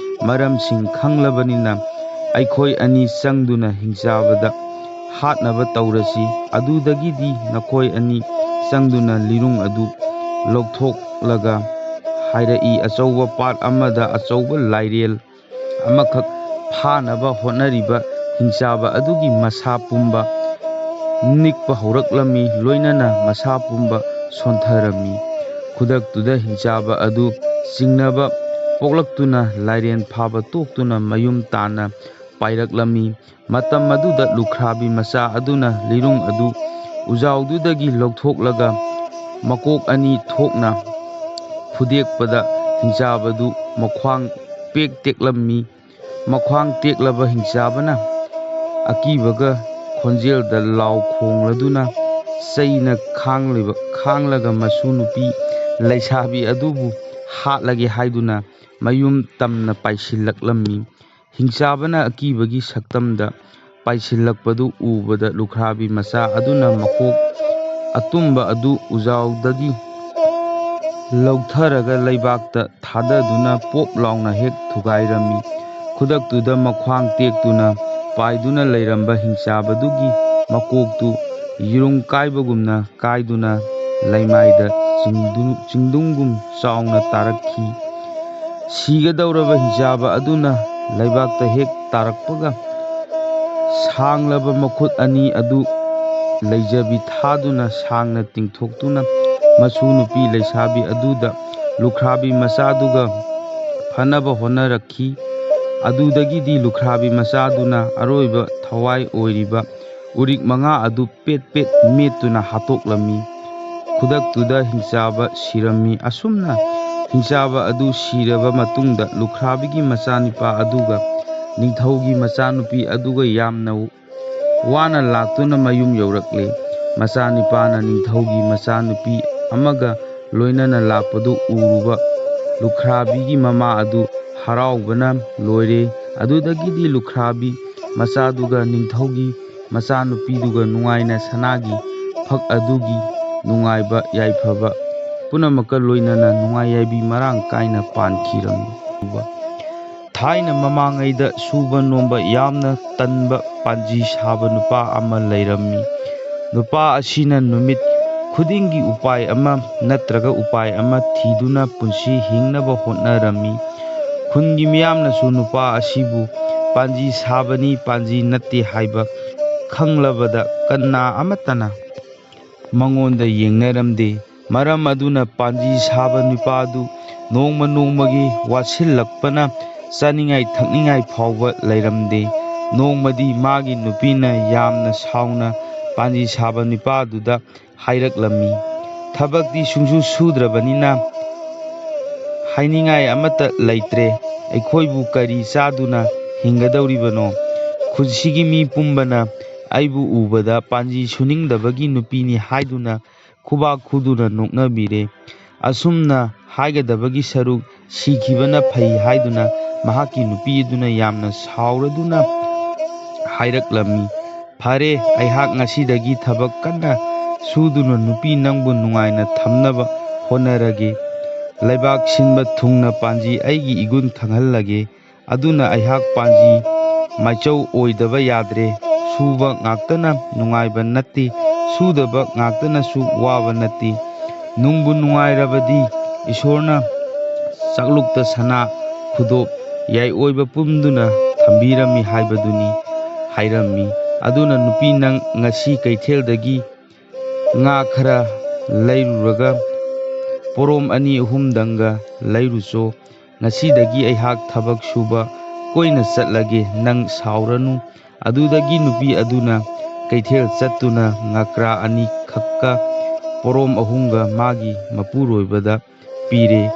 ꯃꯔꯝꯁꯤꯡ ꯈꯪꯂꯕꯅꯤꯅ, ꯑꯩꯈꯣꯏ ꯑꯅꯤ ꯆꯪꯗꯨꯅ ꯍꯤꯡꯆꯥꯕꯗ ꯍꯥꯠꯅꯕ ꯇꯧꯔꯁꯤ꯫ ꯑꯗꯨꯗꯒꯤꯗꯤ ꯅꯈꯣꯏ ꯑꯅꯤ ꯆꯪꯗꯨꯅ ꯂꯤꯔꯨꯡ ꯑꯗꯨ ꯂꯧꯊꯣꯛꯂꯒ" ꯍꯥꯏꯔꯛꯏ, ꯑꯆꯧꯕ ꯄꯥꯠ ꯑꯃꯗ ꯑꯆꯧꯕ ꯂꯥꯏꯔꯦꯜ ꯑꯃꯈꯛ ꯐꯥꯅꯕ ꯍꯣꯠꯅꯔꯤꯕ ꯍꯤꯡꯆꯥꯕ ꯑꯗꯨꯒꯤ ꯃꯁꯥ ꯄꯨꯝꯕ ꯅꯤꯛꯄ ꯍꯧꯔꯛꯂꯝꯃꯤ, ꯂꯣꯏꯅꯅ ꯃꯁꯥ ꯄꯨꯝꯕ ꯁꯣꯟꯊꯔꯝꯃꯤ꯫ ꯈꯨꯗꯛꯇꯨꯗ ꯍꯤꯡꯆꯥꯕ ꯑꯗꯨ ꯆꯤꯡꯅꯕ ꯄꯣꯛꯂꯛꯇꯨꯅ ꯂꯥꯏꯔꯦꯟ ꯐꯥꯕ ꯇꯣꯛꯇꯨꯅ ꯃꯌꯨꯝ ꯇꯥꯅ ꯄꯥꯏꯔꯛꯂꯝꯃꯤ꯫ ꯃꯇꯝ ꯑꯗꯨꯗ ꯂꯨꯈ꯭ꯔꯥꯕꯤ ꯃꯆꯥ ꯑꯗꯨꯅ ꯂꯤꯔꯨꯡ ꯑꯗꯨ ꯎꯖꯥꯎꯗꯨꯗꯒꯤ ꯂꯧꯊꯣꯛꯂꯒ ꯃꯀꯣꯛ ꯑꯅꯤ ꯊꯣꯛꯅ ꯐꯨꯗꯦꯛꯄꯗ ꯍꯤꯡꯆꯥꯕꯗꯨ ꯃꯈ꯭ꯋꯥꯡ ꯄꯦꯛ ꯇꯦꯛꯂꯝꯃꯤ꯫ ꯃꯈ꯭ꯋꯥꯡ ꯇꯦꯛꯂꯕ ꯍꯤꯡꯆꯥꯕꯅ ꯑꯀꯤꯕꯒ ꯈꯣꯟꯖꯦꯜꯗ ꯂꯥꯎ ꯈꯣꯡꯂꯗꯨꯅ ꯆꯩꯅ ꯈꯥꯡꯂꯤꯕ, ꯈꯥꯡꯂꯒ ꯃꯁꯨ ꯅꯨꯄꯤ ꯂꯩꯁꯥꯕꯤ ꯑꯗꯨꯕꯨ ꯍꯥꯠꯂꯒꯦ ꯍꯥꯏꯗꯨꯅ ꯃꯌꯨꯝ ꯇꯝꯅ ꯄꯥꯏꯁꯤꯜꯂꯛꯂꯝꯃꯤ꯫ ꯍꯤꯡꯆꯥꯕꯅ ꯑꯀꯤꯕꯒꯤ ꯁꯛꯇꯝꯗ ꯄꯥꯏꯁꯤꯜꯂꯛꯄꯗꯨ ꯎꯕꯗ ꯂꯨꯈ꯭ꯔꯥꯕꯤ ꯃꯆꯥ ꯑꯗꯨꯅ ꯃꯀꯣꯛ ꯑꯇꯨꯝꯕ ꯑꯗꯨ ꯎꯖꯥꯎꯗꯒꯤ ꯂꯧꯊꯔꯒ ꯂꯩꯕꯥꯛꯇ ꯊꯥꯗꯗꯨꯅ ꯄꯣꯞ ꯂꯥꯎꯅ ꯍꯦꯛ ꯊꯨꯒꯥꯏꯔꯝꯃꯤ꯫ ꯈꯨꯗꯛꯇꯨꯗ ꯃꯈ꯭ꯋꯥꯡ ꯇꯦꯛꯇꯨꯅ ꯄꯥꯏꯗꯨꯅ ꯂꯩꯔꯝꯕ ꯍꯤꯡꯆꯥꯕꯗꯨꯒꯤ ꯃꯀꯣꯛꯇꯨ ꯌꯦꯔꯨꯝ ꯀꯥꯏꯕꯒꯨꯝꯅ ꯀꯥꯏꯗꯨꯅ ꯂꯩꯃꯥꯏꯗ ꯆꯤꯡꯗꯨ-, ꯆꯤꯡꯗꯨꯝꯒꯨꯝ ꯆꯥꯎꯅ ꯇꯥꯔꯛꯈꯤ꯫ ꯁꯤꯒꯗꯧꯔꯕ ꯍꯤꯡꯆꯥꯕ ꯑꯗꯨꯅ ꯂꯩꯕꯥꯛꯇ ꯍꯦꯛ ꯇꯥꯔꯛꯄꯒ ꯁꯥꯡꯂꯕ ꯃꯈꯨꯠ ꯑꯅꯤ ꯑꯗꯨ ꯂꯩꯖꯕꯤ ꯊꯥꯗꯨꯅ ꯁꯥꯡꯅ ꯇꯤꯡꯊꯣꯛꯇꯨꯅ ꯃꯁꯨ ꯅꯨꯄꯤ ꯂꯩꯁꯥꯕꯤ ꯑꯗꯨꯗ ꯂꯨꯈ꯭ꯔꯥꯕꯤ ꯃꯆꯥꯗꯨꯒ ꯐꯅꯕ ꯍꯣꯠꯅꯔꯛꯈꯤ꯫ ꯑꯗꯨꯗꯒꯤꯗꯤ ꯂꯨꯈ꯭ꯔꯥꯕꯤ ꯃꯆꯥꯗꯨꯅ ꯑꯔꯣꯏꯕ ꯊꯋꯥꯏ ꯑꯣꯏꯔꯤꯕ ꯎꯔꯤꯛ ꯃꯉꯥ ꯑꯗꯨ ꯄꯦꯠ ꯄꯦꯠ ꯃꯦꯠꯇꯨꯅ ꯍꯥꯠꯇꯣꯛꯂꯝꯃꯤ꯫ ꯈꯨꯗꯛꯇꯨꯗ ꯍꯤꯡꯆꯥꯕ ꯁꯤꯔꯝꯃꯤ꯫ ꯑꯁꯨꯝꯅ ꯍꯤꯡꯆꯥꯕ ꯑꯗꯨ ꯁꯤꯔꯕ ꯃꯇꯨꯡꯗ ꯂꯨꯈ꯭ꯔꯥꯕꯤꯒꯤ ꯃꯆꯥꯅꯤꯄꯥ ꯑꯗꯨꯒ ꯅꯤꯡꯊꯧꯒꯤ ꯃꯆꯥꯅꯨꯄꯤ ꯑꯗꯨꯒ ꯌꯥꯝꯅ ꯋꯥꯅ ꯂꯥꯛꯇꯨꯅ ꯃꯌꯨꯝ ꯌꯧꯔꯛꯂꯦ꯫ ꯃꯆꯥꯅꯤꯄꯥꯅ ꯅꯤꯡꯊꯧꯒꯤ ꯃꯆꯥꯅꯨꯄꯤ ꯑꯃꯒ ꯂꯣꯏꯅꯅ ꯂꯥꯛꯄꯗꯨ ꯎꯔꯨꯕ ꯂꯨꯈ꯭ꯔꯥꯕꯤꯒꯤ ꯃꯃꯥ ꯑꯗꯨ ꯍꯔꯥꯎꯕꯅ ꯂꯣꯏꯔꯦ꯫ ꯑꯗꯨꯗꯒꯤꯗꯤ ꯂꯨꯈ꯭ꯔꯥꯕꯤ ꯃꯆꯥꯗꯨꯒ ꯅꯤꯡꯊꯧꯒꯤ ꯃꯆꯥꯅꯨꯄꯤꯗꯨꯒ ꯅꯨꯡꯉꯥꯏꯅ ꯁꯅꯥꯒꯤ ꯐꯛ ꯑꯗꯨꯒꯤ ꯅꯨꯡꯉꯥꯏꯕ ꯌꯥꯏꯐꯕ ꯄꯨꯝꯅꯃꯛꯀ ꯂꯣꯏꯅꯅ ꯅꯨꯡꯉꯥꯏ ꯌꯥꯏꯕꯤ ꯃꯔꯥꯡ ꯀꯥꯏꯅ ꯄꯥꯟꯈꯤꯔꯝꯃꯤ꯫ ꯊꯥꯏꯅ ꯃꯃꯥꯡꯉꯩꯗ ꯁꯨꯕ ꯅꯣꯝꯕ ꯌꯥꯝꯅ ꯇꯟꯕ ꯄꯥꯟꯖꯤ ꯁꯥꯕ ꯅꯨꯄꯥ ꯑꯃ ꯂꯩꯔꯝꯃꯤ꯫ ꯅꯨꯄꯥ ꯑꯁꯤꯅ ꯅꯨꯃꯤꯠ ꯈꯨꯗꯤꯡꯒꯤ ꯎꯄꯥꯏ ꯑꯃ ꯅꯠꯇ꯭ꯔꯒ ꯎꯄꯥꯏ ꯑꯃ ꯊꯤꯗꯨꯅ ꯄꯨꯟꯁꯤ ꯍꯤꯡꯅꯕ ꯍꯣꯠꯅꯔꯝꯃꯤ꯫ ꯈꯨꯟꯒꯤ ꯃꯤꯌꯥꯝꯅꯁꯨ ꯅꯨꯄꯥ ꯑꯁꯤꯕꯨ ꯄꯥꯟꯖꯤ ꯁꯥꯕꯅꯤ, ꯄꯥꯟꯖꯤ ꯅꯠꯇꯦ ꯍꯥꯏꯕ ꯈꯪꯂꯕꯗ ꯀꯅꯥ ꯑꯃꯠꯇꯅ ꯃꯉꯣꯟꯗ ꯌꯦꯡꯅꯔꯝꯗꯦ꯫ ꯃꯔꯝ ꯑꯗꯨꯅ ꯄꯥꯟꯖꯤ ꯁꯥꯕ ꯅꯨꯄꯥꯗꯨ ꯅꯣꯡꯃ ꯅꯣꯡꯃꯒꯤ ꯋꯥꯁꯤꯜꯂꯛꯄꯅ ꯆꯥꯅꯤꯡꯉꯥꯏ ꯊꯛꯅꯤꯡꯉꯥꯏ ꯐꯥꯎꯕ ꯂꯩꯔꯝꯗꯦ꯫ ꯅꯣꯡꯃꯗꯤ ꯃꯥꯒꯤ ꯅꯨꯄꯤꯅ ꯌꯥꯝꯅ ꯁꯥꯎꯅ ꯄꯥꯟꯖꯤ ꯁꯥꯕ ꯅꯨꯄꯥꯗꯨꯗ ꯍꯥꯏꯔꯛꯂꯝꯃꯤ, "ꯊꯕꯛꯇꯤ ꯁꯨꯡꯁꯨ ꯁꯨꯗ꯭ꯔꯕꯅꯤꯅ ꯍꯥꯏꯅꯤꯡꯉꯥꯏ ꯑꯃꯠꯇ ꯂꯩꯇ꯭ꯔꯦ꯫ ꯑꯩꯈꯣꯏꯕꯨ ꯀꯔꯤ ꯆꯥꯗꯨꯅ ꯍꯤꯡꯒꯗꯧꯔꯤꯕꯅꯣ? ꯈꯨꯟꯁꯤꯒꯤ ꯃꯤ ꯄꯨꯝꯕꯅ ꯑꯩꯕꯨ ꯎꯕꯗ ꯄꯥꯟꯖꯤ ꯁꯨꯅꯤꯡꯗꯕꯒꯤ ꯅꯨꯄꯤꯅꯤ ꯍꯥꯏꯗꯨꯅ ꯈꯨꯕꯥꯛ ꯈꯨꯗꯨꯅ ꯅꯣꯛꯅꯕꯤꯔꯦ꯫ ꯑꯁꯨꯝꯅ ꯍꯥꯏꯒꯗꯕꯒꯤ ꯁꯔꯨꯛ ꯁꯤꯈꯤꯕꯅ ꯐꯩ" ꯍꯥꯏꯗꯨꯅ ꯃꯍꯥꯛꯀꯤ ꯅꯨꯄꯤ ꯑꯗꯨꯅ ꯌꯥꯝꯅ ꯁꯥꯎꯔꯗꯨꯅ ꯍꯥꯏꯔꯛꯂꯝꯃꯤ, "ꯐꯔꯦ, ꯑꯩꯍꯥꯛ ꯉꯁꯤꯗꯒꯤ ꯊꯕꯛ ꯀꯟꯅ ꯁꯨꯗꯨꯅ ꯅꯨꯄꯤ ꯅꯪꯕꯨ ꯅꯨꯡꯉꯥꯏꯅ ꯊꯝꯅꯕ ꯍꯣꯠꯅꯔꯒꯦ꯫ ꯂꯩꯕꯥꯛ ꯁꯤꯟꯕ ꯊꯨꯡꯅ ꯄꯥꯟꯖꯤ ꯑꯩꯒꯤ ꯏꯒꯨꯟ ꯈꯪꯍꯜꯂꯒꯦ꯫ ꯑꯗꯨꯅ ꯑꯩꯍꯥꯛ ꯄꯥꯟꯖꯤ ꯃꯥꯏꯆꯧ ꯑꯣꯏꯗꯕ ꯌꯥꯗ꯭ꯔꯦ꯫ ꯁꯨꯕ ꯉꯥꯛꯇꯅ ꯅꯨꯡꯉꯥꯏꯕ ꯅꯠꯇꯦ, ꯁꯨꯗꯕ ꯉꯥꯛꯇꯅꯁꯨ ꯋꯥꯕ ꯅꯠꯇꯦ꯫ ꯅꯨꯡꯕꯨ ꯅꯨꯡꯉꯥꯏꯔꯕꯗꯤ ꯏꯁꯣꯔꯅ ꯆꯥꯛꯂꯨꯛꯇ ꯁꯅꯥ ꯈꯨꯗꯣꯞ ꯌꯥꯏꯑꯣꯏꯕ ꯄꯨꯝꯗꯨꯅ ꯊꯝꯕꯤꯔꯝꯃꯤ ꯍꯥꯏꯕꯗꯨꯅꯤ ꯍꯥꯏꯔꯝꯃꯤ꯫ ꯑꯗꯨꯅ ꯅꯨꯄꯤ, ꯅꯪ ꯉꯁꯤ ꯀꯩꯊꯦꯜꯗꯒꯤ ꯉꯥ ꯈꯔ ꯂꯩꯔꯨꯔꯒ ꯄꯣꯔꯣꯝ ꯑꯅꯤ ꯑꯍꯨꯝꯗꯪꯒ ꯂꯩꯔꯨꯆꯣ꯫ ꯉꯁꯤꯗꯒꯤ ꯑꯩꯍꯥꯛ ꯊꯕꯛ ꯁꯨꯕ ꯀꯣꯏꯅ ꯆꯠꯂꯒꯦ, ꯅꯪ ꯁꯥꯎꯔꯅꯨ꯫ ꯑꯗꯨꯗꯒꯤ ꯅꯨꯄꯤ ꯑꯗꯨꯅ ꯀꯩꯊꯦꯜ ꯆꯠꯇꯨꯅ ꯉꯀ꯭ꯔꯥ ꯑꯅꯤꯈꯛꯀ ꯄꯣꯔꯣꯝ ꯑꯍꯨꯝꯒ ꯃꯥꯒꯤ ꯃꯄꯨꯔꯣꯏꯕꯗ ꯄꯤꯔꯦ꯫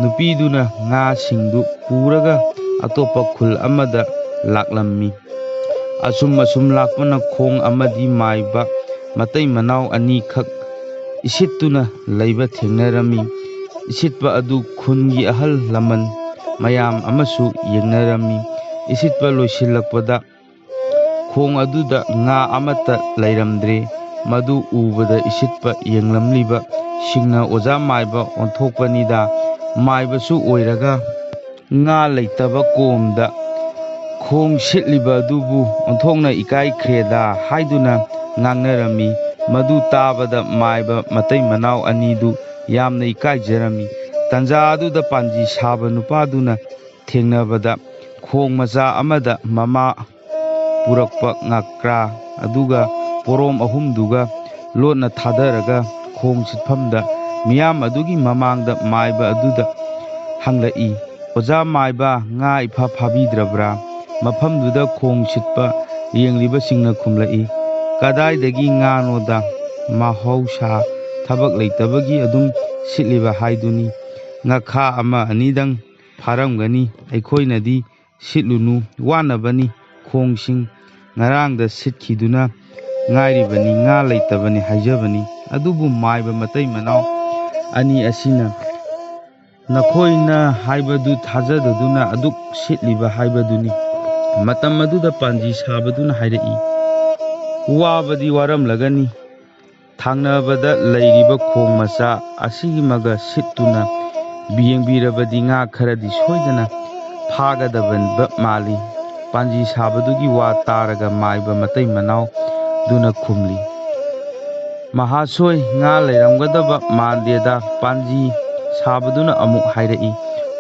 ꯅꯨꯄꯤꯗꯨꯅ ꯉꯥꯁꯤꯡꯗꯨ ꯄꯨꯔꯒ ꯑꯇꯣꯞꯄ ꯈꯨꯜ ꯑꯃꯗ ꯂꯥꯛꯂꯝꯃꯤ꯫ ꯑꯁꯨꯝ ꯑꯁꯨꯝ ꯂꯥꯛꯄꯅ ꯈꯣꯡ ꯑꯃꯗꯤ ꯃꯥꯏꯕ ꯃꯇꯩ ꯃꯅꯥꯎ ꯑꯅꯤꯈꯛ ꯏꯁꯤꯠꯇꯨꯅ ꯂꯩꯕ ꯊꯦꯡꯅꯔꯝꯃꯤ꯫ ꯏꯁꯤꯠꯄ ꯑꯗꯨ ꯈꯨꯟꯒꯤ ꯑꯍꯜ ꯂꯃꯟ ꯃꯌꯥꯝ ꯑꯃꯁꯨ ꯌꯦꯡꯅꯔꯝꯃꯤ꯫ ꯏꯁꯤꯠꯄ ꯂꯣꯏꯁꯤꯜꯂꯛꯄꯗ ꯈꯣꯡ ꯑꯗꯨꯗ ꯉꯥ ꯑꯃꯠꯇ ꯂꯩꯔꯝꯗ꯭ꯔꯦ꯫ ꯃꯗꯨ ꯎꯕꯗ ꯏꯁꯤꯠꯄ ꯌꯦꯡꯂꯝꯂꯤꯕꯁꯤꯡꯅ ꯑꯣꯖꯥ ꯃꯥꯏꯕ ꯑꯣꯟꯊꯣꯛꯄꯅꯤꯗ, ꯃꯥꯏꯕꯁꯨ ꯑꯣꯏꯔꯒ ꯉꯥ ꯂꯩꯇꯕ ꯀꯣꯝꯗ ꯈꯣꯡ ꯁꯤꯠꯂꯤꯕ ꯑꯗꯨꯕꯨ ꯑꯣꯟꯊꯣꯛꯅ ꯏꯀꯥꯏꯈ꯭ꯔꯦꯗ ꯍꯥꯏꯗꯨꯅ ꯉꯥꯡꯅꯔꯝꯃꯤ꯫ ꯃꯗꯨ ꯇꯥꯕꯗ ꯃꯥꯏꯕ ꯃꯇꯩ ꯃꯅꯥꯎ ꯑꯅꯤꯗꯨ ꯌꯥꯝꯅ ꯏꯀꯥꯏꯖꯔꯝꯃꯤ꯫ ꯇꯟꯖꯥ ꯑꯗꯨꯗ ꯄꯥꯟꯖꯤ ꯁꯥꯕ ꯅꯨꯄꯥꯗꯨꯅ ꯊꯦꯡꯅꯕꯗ ꯈꯣꯡ ꯃꯆꯥ ꯑꯃꯗ ꯃꯃꯥ ꯄꯨꯔꯛꯄ ꯉꯀ꯭ꯔꯥ ꯑꯗꯨꯒ ꯄꯣꯔꯣꯝ ꯑꯍꯨꯝꯗꯨꯒ ꯂꯣꯠꯅ ꯊꯥꯗꯔꯒ ꯈꯣꯡ ꯁꯤꯠꯐꯝꯗ ꯃꯤꯌꯥꯝ ꯑꯗꯨꯒꯤ ꯃꯃꯥꯡꯗ ꯃꯥꯏꯕ ꯑꯗꯨꯗ ꯍꯪꯂꯛꯏ, "ꯑꯣꯖꯥ ꯃꯥꯏꯕ, ꯉꯥ ꯏꯐꯥ ꯐꯥꯕꯤꯗ꯭ꯔꯕ꯭ꯔꯥ?" ꯃꯐꯝꯗꯨꯗ ꯈꯣꯡ ꯁꯤꯠꯄ ꯌꯦꯡꯂꯤꯕꯁꯤꯡꯅ ꯈꯨꯝꯂꯛꯏ, "ꯀꯗꯥꯏꯗꯒꯤ ꯉꯥꯅꯣꯗ? ꯃꯍꯧꯁꯥ ꯊꯕꯛ ꯂꯩꯇꯕꯒꯤ ꯑꯗꯨꯝ ꯁꯤꯠꯂꯤꯕ ꯍꯥꯏꯗꯨꯅꯤ꯫ ꯉꯥꯈꯥ ꯑꯃ ꯑꯅꯤꯗꯪ ꯐꯥꯔꯝꯒꯅꯤ꯫ ꯑꯩꯈꯣꯏꯅꯗꯤ ꯁꯤꯠꯂꯨꯅꯨ, ꯋꯥꯅꯕꯅꯤ꯫ ꯈꯣꯡꯁꯤꯡ ꯉꯔꯥꯡꯗ ꯁꯤꯠꯈꯤꯗꯨꯅ ꯉꯥꯏꯔꯤꯕꯅꯤ, ꯉꯥ ꯂꯩꯇꯕꯅꯤ ꯍꯥꯏꯖꯕꯅꯤ꯫ ꯑꯗꯨꯕꯨ ꯃꯥꯏꯕ ꯃꯇꯩ ꯃꯅꯥꯎ ꯑꯅꯤ ꯑꯁꯤꯅ ꯅꯈꯣꯏꯅ ꯍꯥꯏꯕꯗꯨ ꯊꯥꯖꯗꯗꯨꯅ ꯑꯗꯨꯛ ꯁꯤꯠꯂꯤꯕ ꯍꯥꯏꯕꯗꯨꯅꯤ꯫" ꯃꯇꯝ ꯑꯗꯨꯗ ꯄꯥꯟꯖꯤ ꯁꯥꯕꯗꯨꯅ ꯍꯥꯏꯔꯛꯏ, "ꯋꯥꯕꯗꯤ ꯋꯥꯔꯝꯂꯒꯅꯤ, ꯊꯥꯡꯅꯕꯗ ꯂꯩꯔꯤꯕ ꯈꯣꯡ ꯃꯆꯥ ꯑꯁꯤꯃꯒ ꯁꯤꯠꯇꯨꯅ ꯌꯦꯡꯕꯤꯔꯕꯗꯤ ꯉꯥ ꯈꯔꯗꯤ ꯁꯣꯏꯗꯅ ꯐꯥꯒꯗꯕ ꯃꯥꯜꯂꯤ꯫" ꯄꯥꯟꯖꯤ ꯁꯥꯕꯗꯨꯒꯤ ꯋꯥ ꯇꯥꯔꯒ ꯃꯥꯏꯕ ꯃꯇꯩ ꯃꯅꯥꯎꯗꯨꯅ ꯈꯨꯝꯂꯤ, "ꯃꯍꯥꯁꯣꯏ, ꯉꯥ ꯂꯩꯔꯝꯒꯗꯕ ꯃꯥꯟꯗꯦꯗ꯫" ꯄꯥꯟꯖꯤ ꯁꯥꯕꯗꯨꯅ ꯑꯃꯨꯛ ꯍꯥꯏꯔꯛꯏ,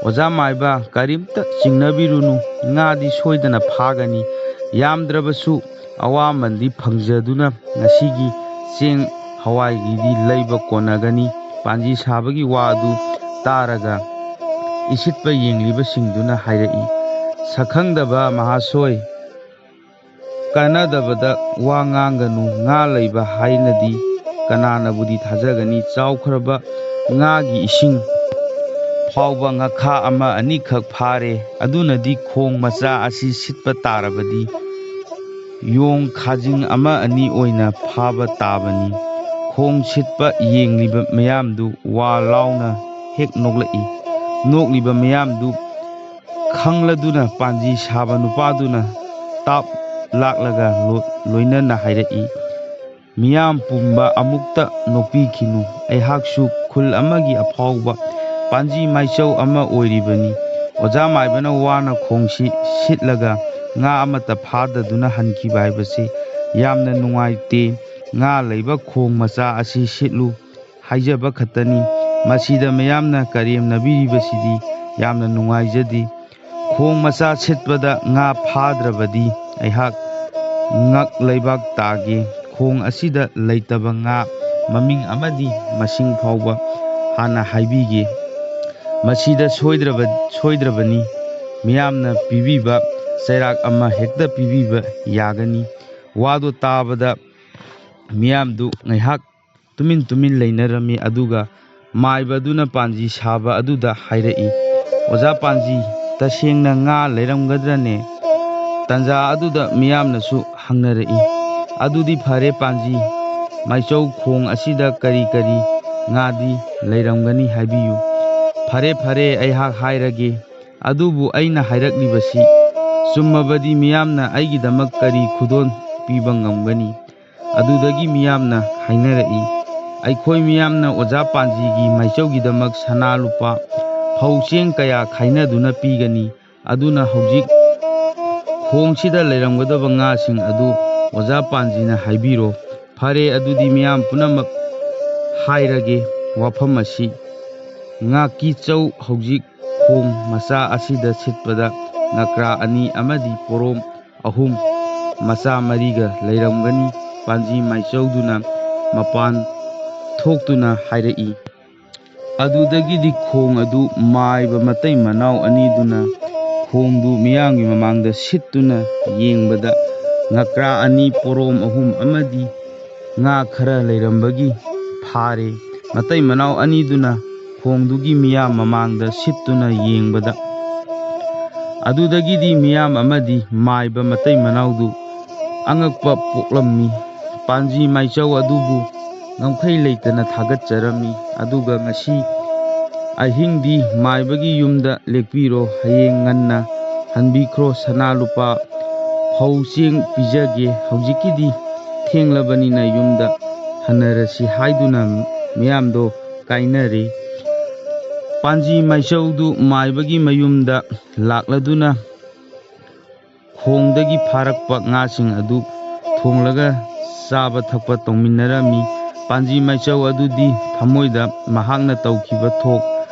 "ꯑꯣꯖꯥ ꯃꯥꯏꯕ, ꯀꯔꯤꯝꯇ ꯆꯤꯡꯅꯕꯤꯔꯨꯅꯨ, ꯉꯥꯗꯤ ꯁꯣꯏꯗꯅ ꯐꯥꯒꯅꯤ꯫ ꯌꯥꯝꯗ꯭ꯔꯕꯁꯨ ꯑꯋꯥꯃꯟꯗꯤ ꯐꯪꯖꯗꯨꯅ ꯉꯁꯤꯒꯤ ꯆꯦꯡ ꯍꯋꯥꯏꯒꯤꯗꯤ ꯂꯩꯕ ꯀꯣꯟꯅꯒꯅꯤ"꯫ ꯄꯥꯟꯖꯤ ꯁꯥꯕꯒꯤ ꯋꯥ ꯑꯗꯨ ꯇꯥꯔꯒ ꯏꯁꯤꯠꯄ ꯌꯦꯡꯂꯤꯕꯁꯤꯡꯗꯨꯅ ꯍꯥꯏꯔꯛꯏ, "ꯁꯛꯈꯪꯗꯕ ꯃꯍꯥꯁꯣꯏ, ꯀꯥꯟꯅꯗꯕꯗ ꯋꯥ ꯉꯥꯡꯒꯅꯨ, ꯉꯥ ꯂꯩꯕ ꯍꯥꯏꯅꯗꯤ ꯀꯅꯥꯅꯕꯨꯗꯤ ꯊꯥꯖꯒꯅꯤ? ꯆꯥꯎꯈ꯭ꯔꯕ ꯉꯥꯒꯤ ꯏꯁꯤꯡ ꯐꯥꯎꯕ ꯉꯥꯈꯥ ꯑꯃ ꯑꯅꯤꯈꯛ ꯐꯥꯔꯦ꯫ ꯑꯗꯨꯅꯗꯤ ꯈꯣꯡ ꯃꯆꯥ ꯑꯁꯤ ꯁꯤꯠꯄ ꯇꯥꯔꯕꯗꯤ ꯌꯣꯡ ꯈꯥꯖꯤꯡ ꯑꯃ ꯑꯅꯤ ꯑꯣꯏꯅ ꯐꯥꯕ ꯇꯥꯕꯅꯤ"꯫ ꯈꯣꯡ ꯁꯤꯠꯄ ꯌꯦꯡꯂꯤꯕ ꯃꯤꯌꯥꯝꯗꯨ ꯋꯥ ꯂꯥꯎꯅ ꯍꯦꯛ ꯅꯣꯛꯂꯛꯏ꯫ ꯅꯣꯛꯂꯤꯕ ꯃꯤꯌꯥꯝꯗꯨ ꯈꯪꯂꯗꯨꯅ ꯄꯥꯟꯖꯤ ꯁꯥꯕ ꯅꯨꯄꯥꯗꯨꯅ ꯇꯥꯞ ꯂꯥꯛꯂꯒ ꯂꯣ-, ꯂꯣꯏꯅꯅ ꯍꯥꯏꯔꯛꯏ, "ꯃꯤꯌꯥꯝ ꯄꯨꯝꯕ ꯑꯃꯨꯛꯇ ꯅꯣꯛꯄꯤꯈꯤꯅꯨ꯫ ꯑꯩꯍꯥꯛꯁꯨ ꯈꯨꯜ ꯑꯃꯒꯤ ꯑꯐꯥꯎꯕ ꯄꯥꯟꯖꯤ ꯃꯥꯏꯆꯧ ꯑꯃ ꯑꯣꯏꯔꯤꯕꯅꯤ꯫ ꯑꯣꯖꯥ ꯃꯥꯏꯕꯅ ꯋꯥꯅ ꯈꯣꯡꯁꯤ ꯁꯤꯠꯂꯒ ꯉꯥ ꯑꯃꯠꯇ ꯐꯥꯗꯗꯨꯅ ꯍꯟꯈꯤꯕ ꯍꯥꯏꯕꯁꯤ ꯌꯥꯝꯅ ꯅꯨꯡꯉꯥꯏꯇꯦ꯫ ꯉꯥ ꯂꯩꯕ ꯈꯣꯡ ꯃꯆꯥ ꯑꯁꯤ ꯁꯤꯠꯂꯨ ꯍꯥꯏꯖꯕ ꯈꯛꯇꯅꯤ꯫ ꯃꯁꯤꯗ ꯃꯤꯌꯥꯝꯅ ꯀꯔꯦꯝꯅꯕꯤꯔꯤꯕꯁꯤꯗꯤ ꯌꯥꯝꯅ ꯅꯨꯡꯉꯥꯏꯖꯗꯦ꯫ ꯈꯣꯡ ꯃꯆꯥ ꯁꯤꯠꯄꯗ ꯉꯥ ꯐꯥꯗ꯭ꯔꯕꯗꯤ ꯑꯩꯍꯥꯛ ꯉꯛ ꯂꯩꯕꯥꯛ ꯇꯥꯒꯦ꯫ ꯈꯣꯡ ꯑꯁꯤꯗ ꯂꯩꯇꯕ ꯉꯥ ꯃꯃꯤꯡ ꯑꯃꯗꯤ ꯃꯁꯤꯡ ꯐꯥꯎꯕ ꯍꯥꯟꯅ ꯍꯥꯏꯕꯤꯒꯦ꯫ ꯃꯁꯤꯗ ꯁꯣꯏꯗ꯭ꯔꯕ-, ꯁꯣꯏꯗ꯭ꯔꯕꯅꯤ꯫ ꯃꯤꯌꯥꯝꯅ ꯄꯤꯕꯤꯕ ꯆꯩꯔꯥꯛ ꯑꯃ ꯍꯦꯛꯇ ꯄꯤꯕꯤꯕ ꯌꯥꯒꯅꯤ"꯫ ꯋꯥꯗꯨ ꯇꯥꯕꯗ ꯃꯤꯌꯥꯝꯗꯨ ꯉꯥꯏꯍꯥꯛ ꯇꯨꯃꯤꯟ ꯇꯨꯃꯤꯟ ꯂꯩꯅꯔꯝꯃꯤ꯫ ꯑꯗꯨꯒ ꯃꯥꯏꯕ ꯑꯗꯨꯅ ꯄꯥꯟꯖꯤ ꯁꯥꯕ ꯑꯗꯨꯗ ꯍꯥꯏꯔꯛꯏ, "ꯑꯣꯖꯥ ꯄꯥꯟꯖꯤ, ꯇꯁꯦꯡꯅ ꯉꯥ ꯂꯩꯔꯝꯒꯗ꯭ꯔꯅꯦ?" ꯇꯟꯖꯥ ꯑꯗꯨꯗ ꯃꯤꯌꯥꯝꯅꯁꯨ ꯍꯪꯅꯔꯛꯏ, "ꯑꯗꯨꯗꯤ ꯐꯔꯦ ꯄꯥꯟꯖꯤ, ꯃꯥꯏꯆꯧ ꯈꯣꯡ ꯑꯁꯤꯗ ꯀꯔꯤ ꯀꯔꯤ ꯉꯥꯗꯤ ꯂꯩꯔꯝꯒꯅꯤ ꯍꯥꯏꯕꯤꯌꯨ"꯫ "ꯐꯔꯦ, ꯐꯔꯦ, ꯑꯩꯍꯥꯛ ꯍꯥꯏꯔꯒꯦ꯫ ꯑꯗꯨꯕꯨ ꯑꯩꯅ ꯍꯥꯏꯔꯛꯂꯤꯕꯁꯤ ꯆꯨꯝꯃꯕꯗꯤ ꯃꯤꯌꯥꯝꯅ ꯑꯩꯒꯤꯗꯃꯛ ꯀꯔꯤ ꯈꯨꯗꯣꯜ ꯄꯤꯕ ꯉꯝꯒꯅꯤ?" ꯑꯗꯨꯗꯒꯤ ꯃꯤꯌꯥꯝꯅ ꯍꯥꯏꯅꯔꯛꯏ, "ꯑꯩꯈꯣꯏ ꯃꯤꯌꯥꯝꯅ ꯑꯣꯖꯥ ꯄꯥꯟꯖꯤꯒꯤ ꯃꯥꯏꯆꯧꯒꯤꯗꯃꯛ ꯁꯅꯥ ꯂꯨꯄꯥ ꯐꯧ ꯆꯦꯡ ꯀꯌꯥ ꯈꯥꯏꯅꯗꯨꯅ ꯄꯤꯒꯅꯤ꯫ ꯑꯗꯨꯅ ꯍꯧꯖꯤꯛ ꯈꯣꯡꯁꯤꯗ ꯂꯩꯔꯝꯒꯗꯕ ꯉꯥꯁꯤꯡ ꯑꯗꯨ ꯑꯣꯖꯥ ꯄꯥꯟꯖꯤꯅ ꯍꯥꯏꯕꯤꯔꯣ"꯫ "ꯐꯔꯦ, ꯑꯗꯨꯗꯤ ꯃꯤꯌꯥꯝ ꯄꯨꯝꯅꯃꯛ ꯍꯥꯏꯔꯒꯦ ꯋꯥꯐꯝ ꯑꯁꯤ꯫ ꯉꯥꯀꯤꯆꯧ ꯍꯧꯖꯤꯛ ꯈꯣꯡ ꯃꯆꯥ ꯑꯁꯤꯗ ꯁꯤꯠꯄꯗ ꯉꯀ꯭ꯔꯥ ꯑꯅꯤ ꯑꯃꯗꯤ ꯄꯣꯔꯣꯝ ꯑꯍꯨꯝ, ꯃꯆꯥ ꯃꯔꯤꯒ ꯂꯩꯔꯝꯒꯅꯤ꯫ ꯄꯥꯟꯖꯤ ꯃꯥꯏꯆꯧꯗꯨꯅ ꯃꯄꯥꯟ ꯊꯣꯛꯇꯨꯅ ꯍꯥꯏꯔꯛꯏ꯫ ꯑꯗꯨꯗꯒꯤꯗꯤ ꯈꯣꯡ ꯑꯗꯨ ꯃꯥꯏꯕ ꯃꯇꯩ ꯃꯅꯥꯎ ꯑꯅꯤꯗꯨꯅ ꯈꯣꯡꯗꯨ ꯃꯤꯌꯥꯝꯒꯤ ꯃꯃꯥꯡꯗ ꯁꯤꯠꯇꯨꯅ ꯌꯦꯡꯕꯗ, ꯉꯀ꯭ꯔꯥ ꯑꯅꯤ, ꯄꯣꯔꯣꯝ ꯑꯍꯨꯝ ꯑꯃꯗꯤ ꯉꯥ ꯈꯔ ꯂꯩꯔꯝꯕꯒꯤ ꯐꯥꯔꯦ꯫ ꯃꯇꯩ ꯃꯅꯥꯎ ꯑꯅꯤꯗꯨꯅ ꯈꯣꯡꯗꯨꯒꯤ ꯃꯤꯌꯥꯝ ꯃꯃꯥꯡꯗ ꯁꯤꯠꯇꯨꯅ ꯌꯦꯡꯕꯗ, ꯑꯗꯨꯗꯒꯤꯗꯤ ꯃꯤꯌꯥꯝ ꯑꯃꯗꯤ ꯃꯥꯏꯕ ꯃꯇꯩ ꯃꯅꯥꯎꯗꯨ ꯑꯉꯛꯄ ꯄꯣꯛꯂꯝꯃꯤ꯫ ꯄꯥꯟꯖꯤ ꯃꯥꯏꯆꯧ ꯑꯗꯨꯕꯨ ꯉꯝꯈꯩ ꯂꯩꯇꯅ ꯊꯥꯒꯠꯆꯔꯝꯃꯤ꯫ ꯑꯗꯨꯒ ꯉꯁꯤ ꯑꯍꯤꯡꯗꯤ ꯃꯥꯏꯕꯒꯤ ꯌꯨꯝꯗ ꯂꯦꯛꯄꯤꯔꯣ, ꯍꯌꯦꯡ ꯉꯟꯅ ꯍꯟꯕꯤꯈ꯭ꯔꯣ, ꯁꯅꯥ ꯂꯨꯄꯥ, ꯐꯧ ꯆꯦꯡ ꯄꯤꯖꯒꯦ, ꯍꯧꯖꯤꯛꯀꯤꯗꯤ ꯊꯦꯡꯂꯕꯅꯤꯅ ꯌꯨꯝꯗ ꯍꯟꯅꯔꯁꯤ ꯍꯥꯏꯗꯨꯅ ꯃꯤꯌꯥꯝꯗꯣ ꯀꯥꯏꯅꯔꯦ꯫ ꯄꯥꯟꯖꯤ ꯃꯥꯏꯆꯧꯗꯨ ꯃꯥꯏꯕꯒꯤ ꯃꯌꯨꯝꯗ ꯂꯥꯛꯂꯗꯨꯅ ꯈꯣꯡꯗꯒꯤ ꯐꯥꯔꯛꯄ ꯉꯥꯁꯤꯡ ꯑꯗꯨ ꯊꯣꯡꯂꯒ ꯆꯥꯕ ꯊꯛꯄ ꯇꯧꯃꯤꯟꯅꯔꯝꯃꯤ꯫ ꯄꯥꯟꯖꯤ ꯃꯥꯏꯆꯧ ꯑꯗꯨꯗꯤ ꯊꯃꯣꯏꯗ ꯃꯍꯥꯛꯅ ꯇꯧꯈꯤꯕ ꯊꯣꯛ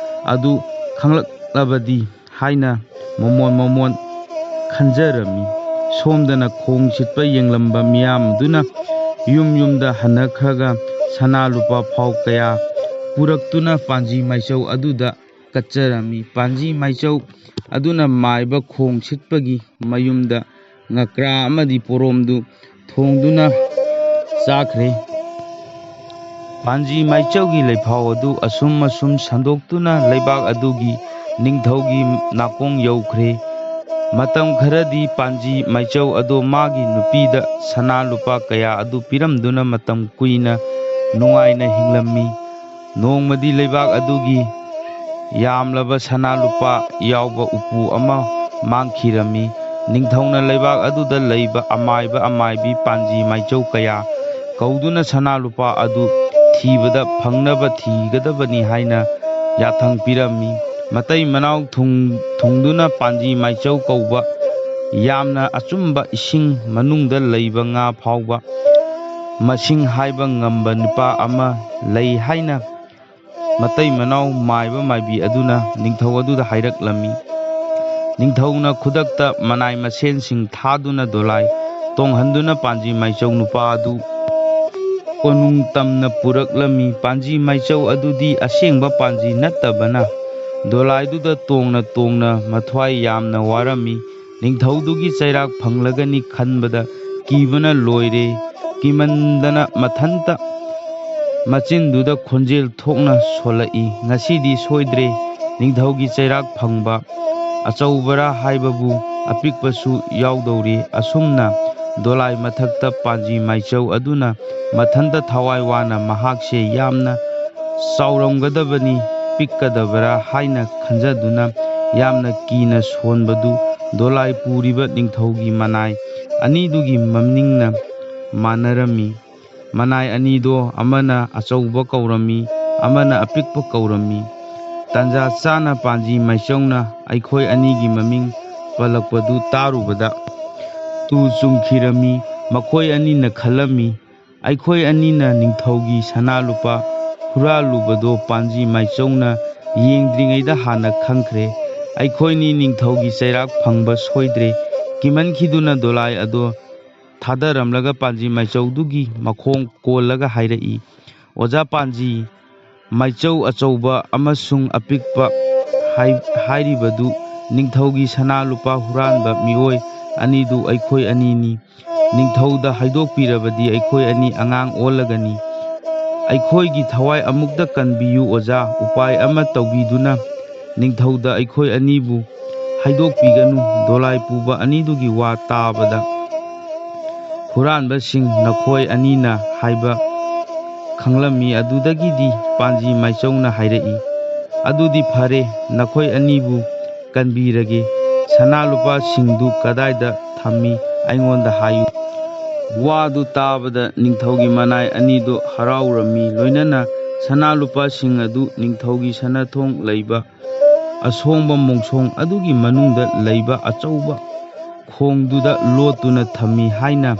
ꯑꯗꯨ ꯈꯪꯂꯛꯂꯕꯗꯤ ꯍꯥꯏꯅ ꯃꯃꯣꯟ ꯃꯃꯣꯟ ꯈꯟꯖꯔꯝꯃꯤ꯫ ꯁꯣꯝꯗꯅ ꯈꯣꯡ ꯁꯤꯠꯄ ꯌꯦꯡꯂꯝꯕ ꯃꯤꯌꯥꯝꯗꯨꯅ ꯌꯨꯝ ꯌꯨꯝꯗ ꯍꯟꯅꯈ꯭ꯔꯒ ꯁꯅꯥ ꯂꯨꯄꯥ ꯐꯥꯎ ꯀꯌꯥ ꯄꯨꯔꯛꯇꯨꯅ ꯄꯥꯟꯖꯤ ꯃꯥꯏꯆꯧ ꯑꯗꯨꯗ ꯀꯠꯆꯔꯝꯃꯤ꯫ ꯄꯥꯟꯖꯤ ꯃꯥꯏꯆꯧ ꯑꯗꯨꯅ ꯃꯥꯏꯕ ꯈꯣꯡ ꯁꯤꯠꯄꯒꯤ ꯃꯌꯨꯝꯗ ꯉꯀ꯭ꯔꯥ ꯑꯃꯗꯤ ꯄꯣꯔꯣꯝꯗꯨ ꯊꯣꯡꯗꯨꯅ ꯆꯥꯈ꯭ꯔꯦ꯫ ꯄꯥꯟꯖꯤ ꯃꯥꯏꯆꯧꯒꯤ ꯂꯩꯐꯥꯎ ꯑꯗꯨ ꯑꯁꯨꯝ ꯑꯁꯨꯝ ꯁꯟꯗꯣꯛꯇꯨꯅ ꯂꯩꯕꯥꯛ ꯑꯗꯨꯒꯤ ꯅꯤꯡꯊꯧꯒꯤ ꯅꯥꯀꯣꯡ ꯌꯧꯈ꯭ꯔꯦ꯫ ꯃꯇꯝ ꯈꯔꯗꯤ ꯄꯥꯟꯖꯤ ꯃꯥꯏꯆꯧ ꯑꯗꯣ ꯃꯥꯒꯤ ꯅꯨꯄꯤꯗ ꯁꯅꯥ ꯂꯨꯄꯥ ꯀꯌꯥ ꯑꯗꯨ ꯄꯤꯔꯝꯗꯨꯅ ꯃꯇꯝ ꯀꯨꯏꯅ ꯅꯨꯡꯉꯥꯏꯅ ꯍꯤꯡꯂꯝꯃꯤ꯫ ꯅꯣꯡꯃꯗꯤ ꯂꯩꯕꯥꯛ ꯑꯗꯨꯒꯤ ꯌꯥꯝꯂꯕ ꯁꯅꯥ ꯂꯨꯄꯥ ꯌꯥꯎꯕ ꯎꯄꯨ ꯑꯃ ꯃꯥꯡꯈꯤꯔꯝꯃꯤ꯫ ꯅꯤꯡꯊꯧꯅ ꯂꯩꯕꯥꯛ ꯑꯗꯨꯗ ꯂꯩꯕ ꯑꯃꯥꯏꯕ ꯑꯃꯥꯏꯕꯤ ꯄꯥꯟꯖꯤ ꯃꯥꯏꯆꯧ ꯀꯌꯥ ꯀꯧꯗꯨꯅ ꯁꯅꯥ ꯂꯨꯄꯥ ꯑꯗꯨ ꯊꯤꯕꯗ ꯐꯪꯅꯕ ꯊꯤꯒꯗꯕꯅꯤ ꯍꯥꯏꯅ ꯌꯥꯊꯪ ꯄꯤꯔꯝꯃꯤ꯫ ꯃꯇꯩ ꯃꯅꯥꯎ ꯊꯨꯡ-, ꯊꯨꯡꯗꯨꯅ ꯄꯥꯟꯖꯤ ꯃꯥꯏꯆꯧ ꯀꯧꯕ ꯌꯥꯝꯅ ꯑꯆꯨꯝꯕ ꯏꯁꯤꯡ ꯃꯅꯨꯡꯗ ꯂꯩꯕ ꯉꯥ ꯐꯥꯎꯕ ꯃꯁꯤꯡ ꯍꯥꯏꯕ ꯉꯝꯕ ꯅꯨꯄꯥ ꯑꯃ ꯂꯩ ꯍꯥꯏꯅ ꯃꯇꯩ ꯃꯅꯥꯎ ꯃꯥꯏꯕ ꯃꯥꯏꯕꯤ ꯑꯗꯨꯅ ꯅꯤꯡꯊꯧ ꯑꯗꯨꯗ ꯍꯥꯏꯔꯛꯂꯝꯃꯤ꯫ ꯅꯤꯡꯊꯧꯅ ꯈꯨꯗꯛꯇ ꯃꯅꯥꯏ ꯃꯁꯦꯟꯁꯤꯡ ꯊꯥꯗꯨꯅ ꯗꯣꯂꯥꯏ ꯇꯣꯡꯍꯟꯗꯨꯅ ꯄꯥꯟꯖꯤ ꯃꯥꯏꯆꯧ ꯅꯨꯄꯥ ꯑꯗꯨ ꯀꯣꯅꯨꯡ ꯇꯝꯅ ꯄꯨꯔꯛꯂꯝꯃꯤ꯫ ꯄꯥꯟꯖꯤ ꯃꯥꯏꯆꯧ ꯑꯗꯨꯗꯤ ꯑꯁꯦꯡꯕ ꯄꯥꯟꯖꯤ ꯅꯠꯇꯕꯅ ꯗꯣꯂꯥꯏꯗꯨꯗ ꯇꯣꯡꯅ ꯇꯣꯡꯅ ꯃꯊ꯭ꯋꯥꯏ ꯌꯥꯝꯅ ꯋꯥꯔꯝꯃꯤ꯫ ꯅꯤꯡꯊꯧꯗꯨꯒꯤ ꯆꯩꯔꯥꯛ ꯐꯪꯂꯒꯅꯤ ꯈꯟꯕꯗ ꯀꯤꯕꯅ ꯂꯣꯏꯔꯦ꯫ ꯀꯤꯃꯟꯗꯅ ꯃꯊꯟꯇ ꯃꯆꯤꯟꯗꯨꯗ ꯈꯣꯟꯖꯦꯜ ꯊꯣꯛꯅ ꯁꯣꯜꯂꯛꯏ, "ꯉꯁꯤꯗꯤ ꯁꯣꯏꯗ꯭ꯔꯦ, ꯅꯤꯡꯊꯧꯒꯤ ꯆꯩꯔꯥꯛ ꯐꯪꯕ ꯑꯆꯧꯕꯔꯥ ꯍꯥꯏꯕꯕꯨ ꯑꯄꯤꯛꯄꯁꯨ ꯌꯥꯎꯗꯧꯔꯤ"꯫ ꯑꯁꯨꯝꯅ ꯗꯣꯂꯥꯏ ꯃꯊꯛꯇ ꯄꯥꯟꯖꯤ ꯃꯥꯏꯆꯧ ꯑꯗꯨꯅ ꯃꯊꯟꯇ ꯊꯋꯥꯏ ꯋꯥꯅ ꯃꯍꯥꯛꯁꯦ ꯌꯥꯝꯅ ꯆꯥꯎꯔꯝꯒꯗꯕꯅꯤ, ꯄꯤꯛꯀꯗꯕꯔꯥ ꯍꯥꯏꯅ ꯈꯟꯖꯗꯨꯅ ꯌꯥꯝꯅ ꯀꯤꯅ ꯁꯣꯟꯕꯗꯨ ꯗꯣꯂꯥꯏ ꯄꯨꯔꯤꯕ ꯅꯤꯡꯊꯧꯒꯤ ꯃꯅꯥꯏ ꯑꯅꯤꯗꯨꯒꯤ ꯃꯃꯤꯡꯅ ꯃꯥꯟꯅꯔꯝꯃꯤ꯫ ꯃꯅꯥꯏ ꯑꯅꯤꯗꯣ ꯑꯃꯅ ꯑꯆꯧꯕ ꯀꯧꯔꯝꯃꯤ, ꯑꯃꯅ ꯑꯄꯤꯛꯄ ꯀꯧꯔꯝꯃꯤ꯫ ꯇꯥꯟꯖꯥ ꯆꯥꯅ ꯄꯥꯟꯖꯤ ꯃꯥꯏꯆꯧꯅ ꯑꯩꯈꯣꯏ ꯑꯅꯤꯒꯤ ꯃꯃꯤꯡ ꯄꯜꯂꯛꯄꯗꯨ ꯇꯥꯔꯨꯕꯗ ꯇꯨ ꯆꯨꯡꯈꯤꯔꯝꯃꯤ꯫ ꯃꯈꯣꯏ ꯑꯅꯤꯅ ꯈꯜꯂꯝꯃꯤ, "ꯑꯩꯈꯣꯏ ꯑꯅꯤꯅ ꯅꯤꯡꯊꯧꯒꯤ ꯁꯅꯥ ꯂꯨꯄꯥ ꯍꯨꯔꯥꯜꯂꯨꯕꯗꯣ ꯄꯥꯟꯖꯤ ꯃꯥꯏꯆꯧꯅ ꯌꯦꯡꯗ꯭ꯔꯤꯉꯩꯗ ꯍꯥꯟꯅ ꯈꯪꯈ꯭ꯔꯦ꯫ ꯑꯩꯈꯣꯏꯅꯤ ꯅꯤꯡꯊꯧꯒꯤ ꯆꯩꯔꯥꯛ ꯐꯪꯕ ꯁꯣꯏꯗ꯭ꯔꯦ"꯫ ꯀꯤꯃꯟꯈꯤꯗꯨꯅ ꯗꯣꯂꯥꯏ ꯑꯗꯣ ꯊꯥꯗꯔꯝꯂꯒ ꯄꯥꯟꯖꯤ ꯃꯥꯏꯆꯧꯗꯨꯒꯤ ꯃꯈꯣꯡ ꯀꯣꯜꯂꯒ ꯍꯥꯏꯔꯛꯏ, "ꯑꯣꯖꯥ ꯄꯥꯟꯖꯤ, ꯃꯥꯏꯆꯧ ꯑꯆꯧꯕ ꯑꯃꯁꯨꯡ ꯑꯄꯤꯛꯄ ꯍꯥꯏ-, ꯍꯥꯏꯔꯤꯕꯗꯨ ꯅꯤꯡꯊꯧꯒꯤ ꯁꯅꯥ ꯂꯨꯄꯥ ꯍꯨꯔꯥꯟꯕ ꯃꯤꯑꯣꯏ ꯑꯅꯤꯗꯨ ꯑꯩꯈꯣꯏ ꯑꯅꯤꯅꯤ꯫ ꯅꯤꯡꯊꯧꯗ ꯍꯥꯏꯗꯣꯛꯄꯤꯔꯕꯗꯤ ꯑꯩꯈꯣꯏ ꯑꯅꯤ ꯑꯉꯥꯡ ꯑꯣꯜꯂꯒꯅꯤ꯫ ꯑꯩꯈꯣꯏꯒꯤ ꯊꯋꯥꯏ ꯑꯃꯨꯛꯇ ꯀꯟꯕꯤꯌꯨ ꯑꯣꯖꯥ, ꯎꯄꯥꯏ ꯑꯃ ꯇꯧꯕꯤꯗꯨꯅ ꯅꯤꯡꯊꯧꯗ ꯑꯩꯈꯣꯏ ꯑꯅꯤꯕꯨ ꯍꯥꯏꯗꯣꯛꯄꯤꯒꯅꯨ"꯫ ꯗꯣꯂꯥꯏ ꯄꯨꯕ ꯑꯅꯤꯗꯨꯒꯤ ꯋꯥ ꯇꯥꯕꯗ ꯍꯨꯔꯥꯟꯕꯁꯤꯡ ꯅꯈꯣꯏ ꯑꯅꯤꯅ ꯍꯥꯏꯕ ꯈꯪꯂꯝꯃꯤ꯫ ꯑꯗꯨꯗꯒꯤꯗꯤ ꯄꯥꯟꯖꯤ ꯃꯥꯏꯆꯧꯅ ꯍꯥꯏꯔꯛꯏ, "ꯑꯗꯨꯗꯤ ꯐꯔꯦ, ꯅꯈꯣꯏ ꯑꯅꯤꯕꯨ ꯀꯟꯕꯤꯔꯒꯦ꯫ ꯁꯅꯥ ꯂꯨꯄꯥꯁꯤꯡꯗꯨ ꯀꯗꯥꯏꯗ ꯊꯝꯃꯤ ꯑꯩꯉꯣꯟꯗ ꯍꯥꯏꯌꯨ"꯫ ꯋꯥꯗꯨ ꯇꯥꯕꯗ ꯅꯤꯡꯊꯧꯒꯤ ꯃꯅꯥꯏ ꯑꯅꯤꯗꯨ ꯍꯔꯥꯎꯔꯝꯃꯤ, ꯂꯣꯏꯅꯅ ꯁꯅꯥ ꯂꯨꯄꯥꯁꯤꯡ ꯑꯗꯨ ꯅꯤꯡꯊꯧꯒꯤ ꯁꯅꯥꯊꯣꯡ ꯂꯩꯕ ꯑꯁꯣꯡꯕ ꯃꯣꯡꯁꯣꯡ ꯑꯗꯨꯒꯤ ꯃꯅꯨꯡꯗ ꯂꯩꯕ ꯑꯆꯧꯕ ꯈꯣꯡꯗꯨꯗ ꯂꯣꯠꯇꯨꯅ ꯊꯝꯃꯤ ꯍꯥꯏꯅ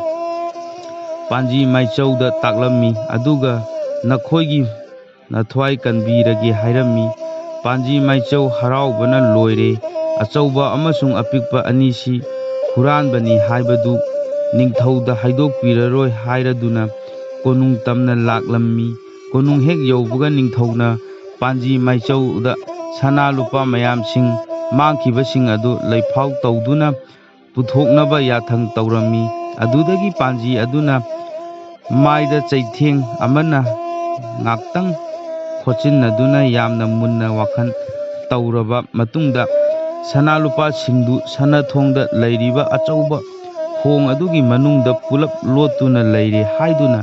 ꯄꯥꯟꯖꯤ ꯃꯥꯏꯆꯧꯗ ꯇꯥꯛꯂꯝꯃꯤ꯫ ꯑꯗꯨꯒ ꯅꯈꯣꯏꯒꯤ ꯅꯊ꯭ꯋꯥꯏ ꯀꯟꯕꯤꯔꯒꯦ" ꯍꯥꯏꯔꯝꯃꯤ꯫ ꯄꯥꯟꯖꯤ ꯃꯥꯏꯆꯧ ꯍꯔꯥꯎꯕꯅ ꯂꯣꯏꯔꯦ꯫ ꯑꯆꯧꯕ ꯑꯃꯁꯨꯡ ꯑꯄꯤꯛꯄ ꯑꯅꯤꯁꯤ ꯍꯨꯔꯥꯟꯕꯅꯤ ꯍꯥꯏꯕꯗꯨ ꯅꯤꯡꯊꯧꯗ ꯍꯥꯏꯗꯣꯛꯄꯤꯔꯔꯣꯏ ꯍꯥꯏꯔꯗꯨꯅ ꯀꯣꯅꯨꯡ ꯇꯝꯅ ꯂꯥꯛꯂꯝꯃꯤ꯫ ꯀꯣꯅꯨꯡ ꯍꯦꯛ ꯌꯧꯕꯒ ꯅꯤꯡꯊꯧꯅ ꯄꯥꯟꯖꯤ ꯃꯥꯏꯆꯧꯗ ꯁꯅꯥ ꯂꯨꯄꯥ ꯃꯌꯥꯝꯁꯤꯡ ꯃꯥꯡꯈꯤꯕꯁꯤꯡ ꯑꯗꯨ ꯂꯩꯐꯥꯎ ꯇꯧꯗꯨꯅ ꯄꯨꯊꯣꯛꯅꯕ ꯌꯥꯊꯪ ꯇꯧꯔꯝꯃꯤ꯫ ꯑꯗꯨꯗꯒꯤ ꯄꯥꯟꯖꯤ ꯑꯗꯨꯅ ꯃꯥꯏꯗ ꯆꯩꯊꯦꯡ ꯑꯃꯅ ꯉꯥꯛꯇꯪ ꯈꯣꯠꯆꯤꯟꯅꯗꯨꯅ ꯌꯥꯝꯅ ꯃꯨꯟꯅ ꯋꯥꯈꯜ ꯇꯧꯔꯕ ꯃꯇꯨꯡꯗ, ꯁꯅꯥ ꯂꯨꯄꯥꯁꯤꯡꯗꯨ ꯁꯅꯥꯊꯣꯡꯗ ꯂꯩꯔꯤꯕ ꯑꯆꯧꯕ ꯈꯣꯡ ꯑꯗꯨꯒꯤ ꯃꯅꯨꯡꯗ ꯄꯨꯂꯞ ꯂꯣꯠꯇꯨꯅ ꯂꯩꯔꯦ ꯍꯥꯏꯗꯨꯅ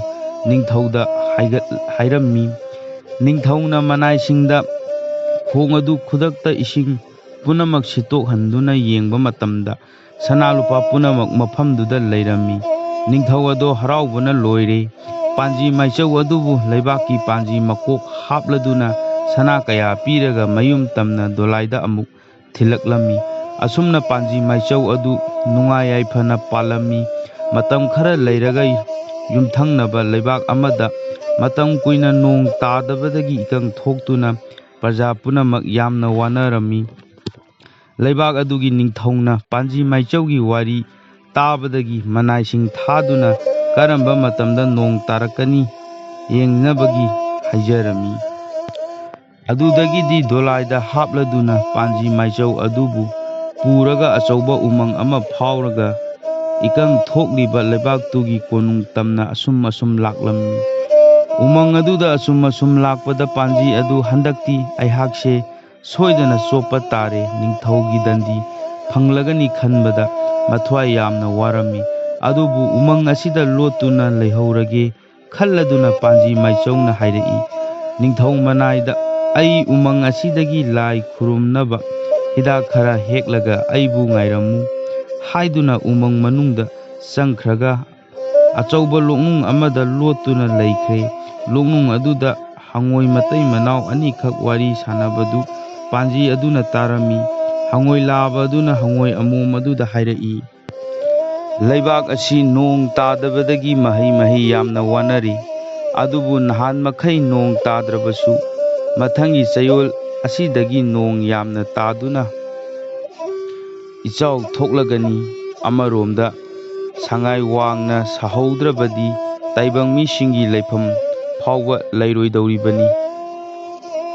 ꯅꯤꯡꯊꯧꯗ ꯍꯥꯏꯒꯠ-, ꯍꯥꯏꯔꯝꯃꯤ꯫ ꯅꯤꯡꯊꯧꯅ ꯃꯅꯥꯏꯁꯤꯡꯗ ꯈꯣꯡ ꯑꯗꯨ ꯈꯨꯗꯛꯇ ꯏꯁꯤꯡ ꯄꯨꯝꯅꯃꯛ ꯁꯤꯠꯇꯣꯛꯍꯟꯗꯨꯅ ꯌꯦꯡꯕ ꯃꯇꯝꯗ, ꯁꯅꯥ ꯂꯨꯄꯥ ꯄꯨꯝꯅꯃꯛ ꯃꯐꯝꯗꯨꯗ ꯂꯩꯔꯝꯃꯤ꯫ ꯅꯤꯡꯊꯧ ꯑꯗꯣ ꯍꯔꯥꯎꯕꯅ ꯂꯣꯏꯔꯦ꯫ ꯄꯥꯟꯖꯤ ꯃꯥꯏꯆꯧ ꯑꯗꯨꯕꯨ ꯂꯩꯕꯥꯛꯀꯤ ꯄꯥꯟꯖꯤ ꯃꯀꯣꯛ ꯍꯥꯞꯂꯗꯨꯅ ꯁꯅꯥ ꯀꯌꯥ ꯄꯤꯔꯒ ꯃꯌꯨꯝ ꯇꯝꯅ ꯗꯣꯂꯥꯏꯗ ꯑꯃꯨꯛ ꯊꯤꯜꯂꯛꯂꯝꯃꯤ꯫ ꯑꯁꯨꯝꯅ ꯄꯥꯟꯖꯤ ꯃꯥꯏꯆꯧ ꯑꯗꯨ ꯅꯨꯡꯉꯥꯏ ꯌꯥꯏꯐꯅ ꯄꯥꯜꯂꯝꯃꯤ꯫ ꯃꯇꯝ ꯈꯔ ꯂꯩꯔꯒ ꯌꯨꯝꯊꯪꯅꯕ ꯂꯩꯕꯥꯛ ꯑꯃꯗ ꯃꯇꯝ ꯀꯨꯏꯅ ꯅꯣꯡ ꯇꯥꯗꯕꯗꯒꯤ ꯏꯀꯪ ꯊꯣꯛꯇꯨꯅ ꯄ꯭ꯔꯖꯥ ꯄꯨꯝꯅꯃꯛ ꯌꯥꯝꯅ ꯋꯥꯅꯔꯝꯃꯤ꯫ ꯂꯩꯕꯥꯛ ꯑꯗꯨꯒꯤ ꯅꯤꯡꯊꯧꯅ ꯄꯥꯟꯖꯤ ꯃꯥꯏꯆꯧꯒꯤ ꯋꯥꯔꯤ ꯇꯥꯕꯗꯒꯤ ꯃꯅꯥꯏꯁꯤꯡ ꯊꯥꯗꯨꯅ ꯀꯔꯝꯕ ꯃꯇꯝꯗ ꯅꯣꯡ ꯇꯥꯔꯛꯀꯅꯤ ꯌꯦꯡꯅꯕꯒꯤ ꯍꯥꯏꯖꯔꯝꯃꯤ꯫ ꯑꯗꯨꯗꯒꯤꯗꯤ ꯗꯣꯂꯥꯏꯗ ꯍꯥꯞꯂꯗꯨꯅ ꯄꯥꯟꯖꯤ ꯃꯥꯏꯆꯧ ꯑꯗꯨꯕꯨ ꯄꯨꯔꯒ ꯑꯆꯧꯕ ꯎꯃꯪ ꯑꯃ ꯐꯥꯎꯔꯒ ꯏꯀꯪ ꯊꯣꯛꯂꯤꯕ ꯂꯩꯕꯥꯛꯇꯨꯒꯤ ꯀꯣꯅꯨꯡ ꯇꯝꯅ ꯑꯁꯨꯝ ꯑꯁꯨꯝ ꯂꯥꯛꯂꯝꯃꯤ꯫ ꯎꯃꯪ ꯑꯗꯨꯗ ꯑꯁꯨꯝ ꯑꯁꯨꯝ ꯂꯥꯛꯄꯗ ꯄꯥꯟꯖꯤ ꯑꯗꯨ ꯍꯟꯗꯛꯇꯤ ꯑꯩꯍꯥꯛꯁꯦ ꯁꯣꯏꯗꯅ ꯆꯣꯞꯄ ꯇꯥꯔꯦ, ꯅꯤꯡꯊꯧꯒꯤ ꯗꯟꯗꯤ ꯐꯪꯂꯒꯅꯤ ꯈꯟꯕꯗ ꯃꯊ꯭ꯋꯥꯏ ꯌꯥꯝꯅ ꯋꯥꯔꯝꯃꯤ꯫ ꯑꯗꯨꯕꯨ ꯎꯃꯪ ꯑꯁꯤꯗ ꯂꯣꯠꯇꯨꯅ ꯂꯩꯍꯧꯔꯒꯦ ꯈꯜꯂꯗꯨꯅ ꯄꯥꯟꯖꯤ ꯃꯥꯏꯆꯧꯅ ꯍꯥꯏꯔꯛꯏ꯫ ꯅꯤꯡꯊꯧ ꯃꯅꯥꯏꯗ, "ꯑꯩ ꯎꯃꯪ ꯑꯁꯤꯗꯒꯤ ꯂꯥꯏ ꯈꯨꯔꯨꯝꯅꯕ ꯍꯤꯗꯥꯛ ꯈꯔ ꯍꯦꯛꯂꯒ ꯑꯩꯕꯨ ꯉꯥꯏꯔꯝꯃꯨ" ꯍꯥꯏꯗꯨꯅ ꯎꯃꯪ ꯃꯅꯨꯡꯗ ꯆꯪꯈ꯭ꯔꯒ ꯑꯆꯧꯕ ꯂꯣꯛꯅꯨꯡ ꯑꯃꯗ ꯂꯣꯠꯇꯨꯅ ꯂꯩꯈ꯭ꯔꯦ꯫ ꯂꯣꯛꯅꯨꯡ ꯑꯗꯨꯗ ꯍꯉꯣꯏ ꯃꯇꯩ ꯃꯅꯥꯎ ꯑꯅꯤꯈꯛ ꯋꯥꯔꯤ ꯁꯥꯟꯅꯕꯗꯨ ꯄꯥꯟꯖꯤ ꯑꯗꯨꯅ ꯇꯥꯔꯝꯃꯤ꯫ ꯍꯉꯣꯏ ꯂꯥꯕ ꯑꯗꯨꯅ ꯍꯉꯣꯏ ꯑꯃꯣꯝ ꯑꯗꯨꯗ ꯍꯥꯏꯔꯛꯏ, "ꯂꯩꯕꯥꯛ ꯑꯁꯤ ꯅꯣꯡ ꯇꯥꯗꯕꯗꯒꯤ ꯃꯍꯩ ꯃꯍꯩ ꯌꯥꯝꯅ ꯋꯥꯅꯔꯤ꯫ ꯑꯗꯨꯕꯨ ꯅꯍꯥꯟ ꯃꯈꯩ ꯅꯣꯡ ꯇꯥꯗ꯭ꯔꯕꯁꯨ, ꯃꯊꯪꯒꯤ ꯆꯌꯣꯜ ꯑꯁꯤꯗꯒꯤ ꯅꯣꯡ ꯌꯥꯝꯅ ꯇꯥꯗꯨꯅ ꯏꯆꯥꯎ ꯊꯣꯛꯂꯒꯅꯤ꯫ ꯑꯃꯔꯣꯝꯗ, ꯁꯉꯥꯏ ꯋꯥꯡꯅ ꯁꯥꯍꯧꯗ꯭ꯔꯕꯗꯤ ꯇꯥꯏꯕꯪ ꯃꯤꯁꯤꯡꯒꯤ ꯂꯩꯐꯝ ꯐꯥꯎꯕ ꯂꯩꯔꯣꯏꯗꯧꯔꯤꯕꯅꯤ꯫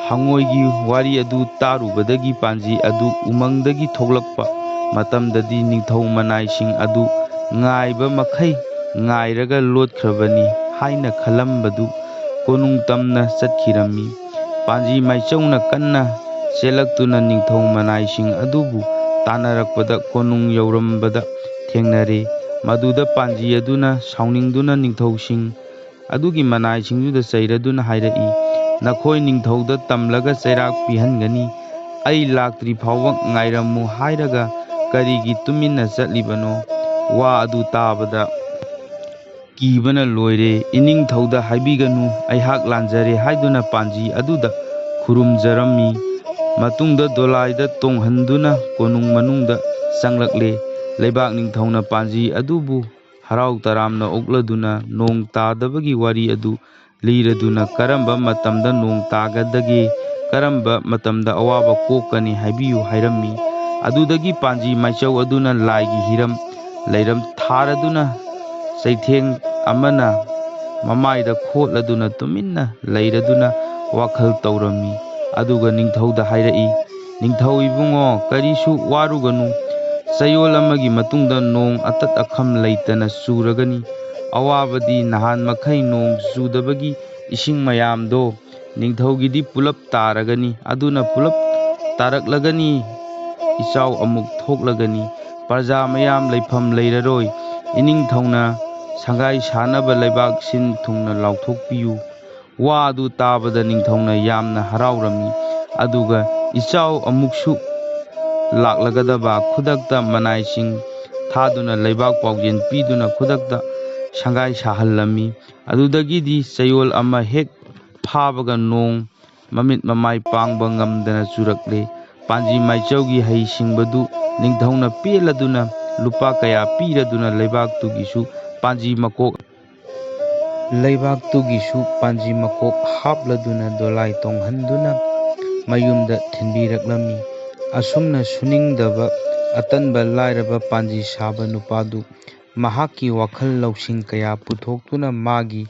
ꯍꯉꯣꯏꯒꯤ ꯋꯥꯔꯤ ꯑꯗꯨ ꯇꯥꯔꯨꯕꯗꯒꯤ ꯄꯥꯟꯖꯤ ꯑꯗꯨ ꯎꯃꯪꯗꯒꯤ ꯊꯣꯛꯂꯛꯄ ꯃꯇꯝꯗꯗꯤ ꯅꯤꯡꯊꯧ ꯃꯅꯥꯏꯁꯤꯡ ꯑꯗꯨ ꯉꯥꯏꯕ ꯃꯈꯩ ꯉꯥꯏꯔꯒ ꯂꯣꯠꯈ꯭ꯔꯕꯅꯤ ꯍꯥꯏꯅ ꯈꯜꯂꯝꯕꯗꯨ ꯀꯣꯅꯨꯡ ꯇꯝꯅ ꯆꯠꯈꯤꯔꯝꯃꯤ꯫ ꯄꯥꯟꯖꯤ ꯃꯥꯏꯆꯧꯅ ꯀꯟꯅ ꯆꯦꯜꯂꯛꯇꯨꯅ ꯅꯤꯡꯊꯧ ꯃꯅꯥꯏꯁꯤꯡ ꯑꯗꯨꯕꯨ ꯇꯥꯟꯅꯔꯛꯄꯗ ꯀꯣꯅꯨꯡ ꯌꯧꯔꯝꯕꯗ ꯊꯦꯡꯅꯔꯦ꯫ ꯃꯗꯨꯗ ꯄꯥꯟꯖꯤ ꯑꯗꯨꯅ ꯁꯥꯎꯅꯤꯡꯗꯨꯅ ꯅꯤꯡꯊꯧꯁꯤꯡ ꯑꯗꯨꯒꯤ ꯃꯅꯥꯏꯁꯤꯡꯗꯨꯗ ꯆꯩꯔꯗꯨꯅ ꯍꯥꯏꯔꯛꯏ, "ꯅꯈꯣꯏ ꯅꯤꯡꯊꯧꯗ ꯇꯝꯂꯒ ꯆꯩꯔꯥꯛ ꯄꯤꯍꯟꯒꯅꯤ꯫ ꯑꯩ ꯂꯥꯛꯇ꯭ꯔꯤ ꯐꯥꯎꯕ ꯉꯥꯏꯔꯝꯃꯨ ꯍꯥꯏꯔꯒ ꯀꯔꯤꯒꯤ ꯇꯨꯃꯤꯟꯅ ꯆꯠꯂꯤꯕꯅꯣ?" ꯋꯥ ꯑꯗꯨ ꯇꯥꯕꯗ ꯀꯤꯕꯅ ꯂꯣꯏꯔꯦ꯫ "ꯏꯅꯤꯡꯊꯧꯗ ꯍꯥꯏꯕꯤꯒꯅꯨ, ꯑꯩꯍꯥꯛ ꯂꯥꯟꯖꯔꯦ" ꯍꯥꯏꯗꯨꯅ ꯄꯥꯟꯖꯤ ꯑꯗꯨꯗ ꯈꯨꯔꯨꯝꯖꯔꯝꯃꯤ꯫ ꯃꯇꯨꯡꯗ ꯗꯣꯂꯥꯏꯗ ꯇꯣꯡꯍꯟꯗꯨꯅ ꯀꯣꯅꯨꯡ ꯃꯅꯨꯡꯗ ꯆꯪꯂꯛꯂꯦ꯫ ꯂꯩꯕꯥꯛ ꯅꯤꯡꯊꯧꯅ ꯄꯥꯟꯖꯤ ꯑꯗꯨꯕꯨ ꯍꯔꯥꯎ ꯇꯔꯥꯝꯅ ꯑꯣꯛꯂꯗꯨꯅ ꯅꯣꯡ ꯇꯥꯗꯕꯒꯤ ꯋꯥꯔꯤ ꯑꯗꯨ ꯂꯤꯔꯗꯨꯅ ꯀꯔꯝꯕ ꯃꯇꯝꯗ ꯅꯣꯡ ꯇꯥꯒꯗꯒꯦ, ꯀꯔꯝꯕ ꯃꯇꯝꯗ ꯑꯋꯥꯕ ꯀꯣꯛꯀꯅꯤ ꯍꯥꯏꯕꯤꯌꯨ ꯍꯥꯏꯔꯝꯃꯤ꯫ ꯑꯗꯨꯗꯒꯤ ꯄꯥꯟꯖꯤ ꯃꯥꯏꯆꯧ ꯑꯗꯨꯅ ꯂꯥꯏꯒꯤ ꯍꯤꯔꯝ ꯂꯩꯔꯝ ꯊꯥꯔꯗꯨꯅ ꯆꯩꯊꯦꯡ ꯑꯃꯅ ꯃꯃꯥꯏꯗ ꯈꯣꯠꯂꯗꯨꯅ ꯇꯨꯃꯤꯟꯅ ꯂꯩꯔꯗꯨꯅ ꯋꯥꯈꯜ ꯇꯧꯔꯝꯃꯤ꯫ ꯑꯗꯨꯒ ꯅꯤꯡꯊꯧꯗ ꯍꯥꯏꯔꯛꯏ, "ꯅꯤꯡꯊꯧ ꯏꯕꯨꯡꯉꯣ, ꯀꯔꯤꯁꯨ ꯋꯥꯔꯨꯒꯅꯨ꯫ ꯆꯌꯣꯜ ꯑꯃꯒꯤ ꯃꯇꯨꯡꯗ ꯅꯣꯡ ꯑꯇꯠ ꯑꯈꯝ ꯂꯩꯇꯅ ꯆꯨꯔꯒꯅꯤ꯫ ꯑꯋꯥꯕꯗꯤ ꯅꯍꯥꯟ ꯃꯈꯩ ꯅꯣꯡ ꯆꯨꯗꯕꯒꯤ ꯏꯁꯤꯡ ꯃꯌꯥꯝꯗꯣ ꯅꯤꯡꯊꯧꯒꯤꯗꯤ ꯄꯨꯂꯞ ꯇꯥꯔꯒꯅꯤ꯫ ꯑꯗꯨꯅ ꯄꯨꯂꯞ ꯇꯥꯔꯛꯂꯒꯅꯤ, ꯏꯆꯥꯎ ꯑꯃꯨꯛ ꯊꯣꯛꯂꯒꯅꯤ꯫ ꯄ꯭ꯔꯖꯥ ꯃꯌꯥꯝ ꯂꯩꯐꯝ ꯂꯩꯔꯔꯣꯏ꯫ ꯏꯅꯤꯡꯊꯧꯅ ꯁꯪꯒꯥꯏ ꯁꯥꯅꯕ ꯂꯩꯕꯥꯛ ꯁꯤꯟ ꯊꯨꯡꯅ ꯂꯥꯎꯊꯣꯛꯄꯤꯌꯨ"꯫ ꯋꯥ ꯑꯗꯨ ꯇꯥꯕꯗ ꯅꯤꯡꯊꯧꯅ ꯌꯥꯝꯅ ꯍꯔꯥꯎꯔꯝꯃꯤ꯫ ꯑꯗꯨꯒ ꯏꯆꯥꯎ ꯑꯃꯨꯛꯁꯨ ꯂꯥꯛꯂꯒꯗꯕ ꯈꯨꯗꯛꯇ ꯃꯅꯥꯏꯁꯤꯡ ꯊꯥꯗꯨꯅ ꯂꯩꯕꯥꯛ ꯄꯥꯎꯖꯦꯜ ꯄꯤꯗꯨꯅ ꯈꯨꯗꯛꯇ ꯁꯪꯒꯥꯏ ꯁꯥꯍꯜꯂꯝꯃꯤ꯫ ꯑꯗꯨꯗꯒꯤꯗꯤ ꯆꯌꯣꯜ ꯑꯃ ꯍꯦꯛ ꯐꯥꯕꯒ ꯅꯣꯡ ꯃꯃꯤꯠ ꯃꯃꯥꯏ ꯄꯥꯡꯕ ꯉꯝꯗꯅ ꯆꯨꯔꯛꯂꯦ꯫ ꯄꯥꯟꯖꯤ ꯃꯥꯏꯆꯧꯒꯤ ꯍꯩꯁꯤꯡꯕꯗꯨ ꯅꯤꯡꯊꯧꯅ ꯄꯦꯜꯂꯗꯨꯅ ꯂꯨꯄꯥ ꯀꯌꯥ ꯄꯤꯔꯗꯨꯅ ꯂꯩꯕꯥꯛꯇꯨꯒꯤꯁꯨ ꯄꯥꯟꯖꯤ ꯃꯀꯣꯛ ꯂꯩꯕꯥꯛꯇꯨꯒꯤꯁꯨ ꯄꯥꯟꯖꯤ ꯃꯀꯣꯛ ꯍꯥꯞꯂꯗꯨꯅ ꯗꯣꯂꯥꯏ ꯇꯣꯡꯍꯟꯗꯨꯅ ꯃꯌꯨꯝꯗ ꯊꯤꯟꯕꯤꯔꯛꯂꯝꯃꯤ꯫ ꯑꯁꯨꯝꯅ ꯁꯨꯅꯤꯡꯗꯕ ꯑꯇꯟꯕ ꯂꯥꯏꯔꯕ ꯄꯥꯟꯖꯤ ꯁꯥꯕ ꯅꯨꯄꯥꯗꯨ ꯃꯍꯥꯛꯀꯤ ꯋꯥꯈꯜ ꯂꯧꯁꯤꯡ ꯀꯌꯥ ꯄꯨꯊꯣꯛꯇꯨꯅ ꯃꯥꯒꯤ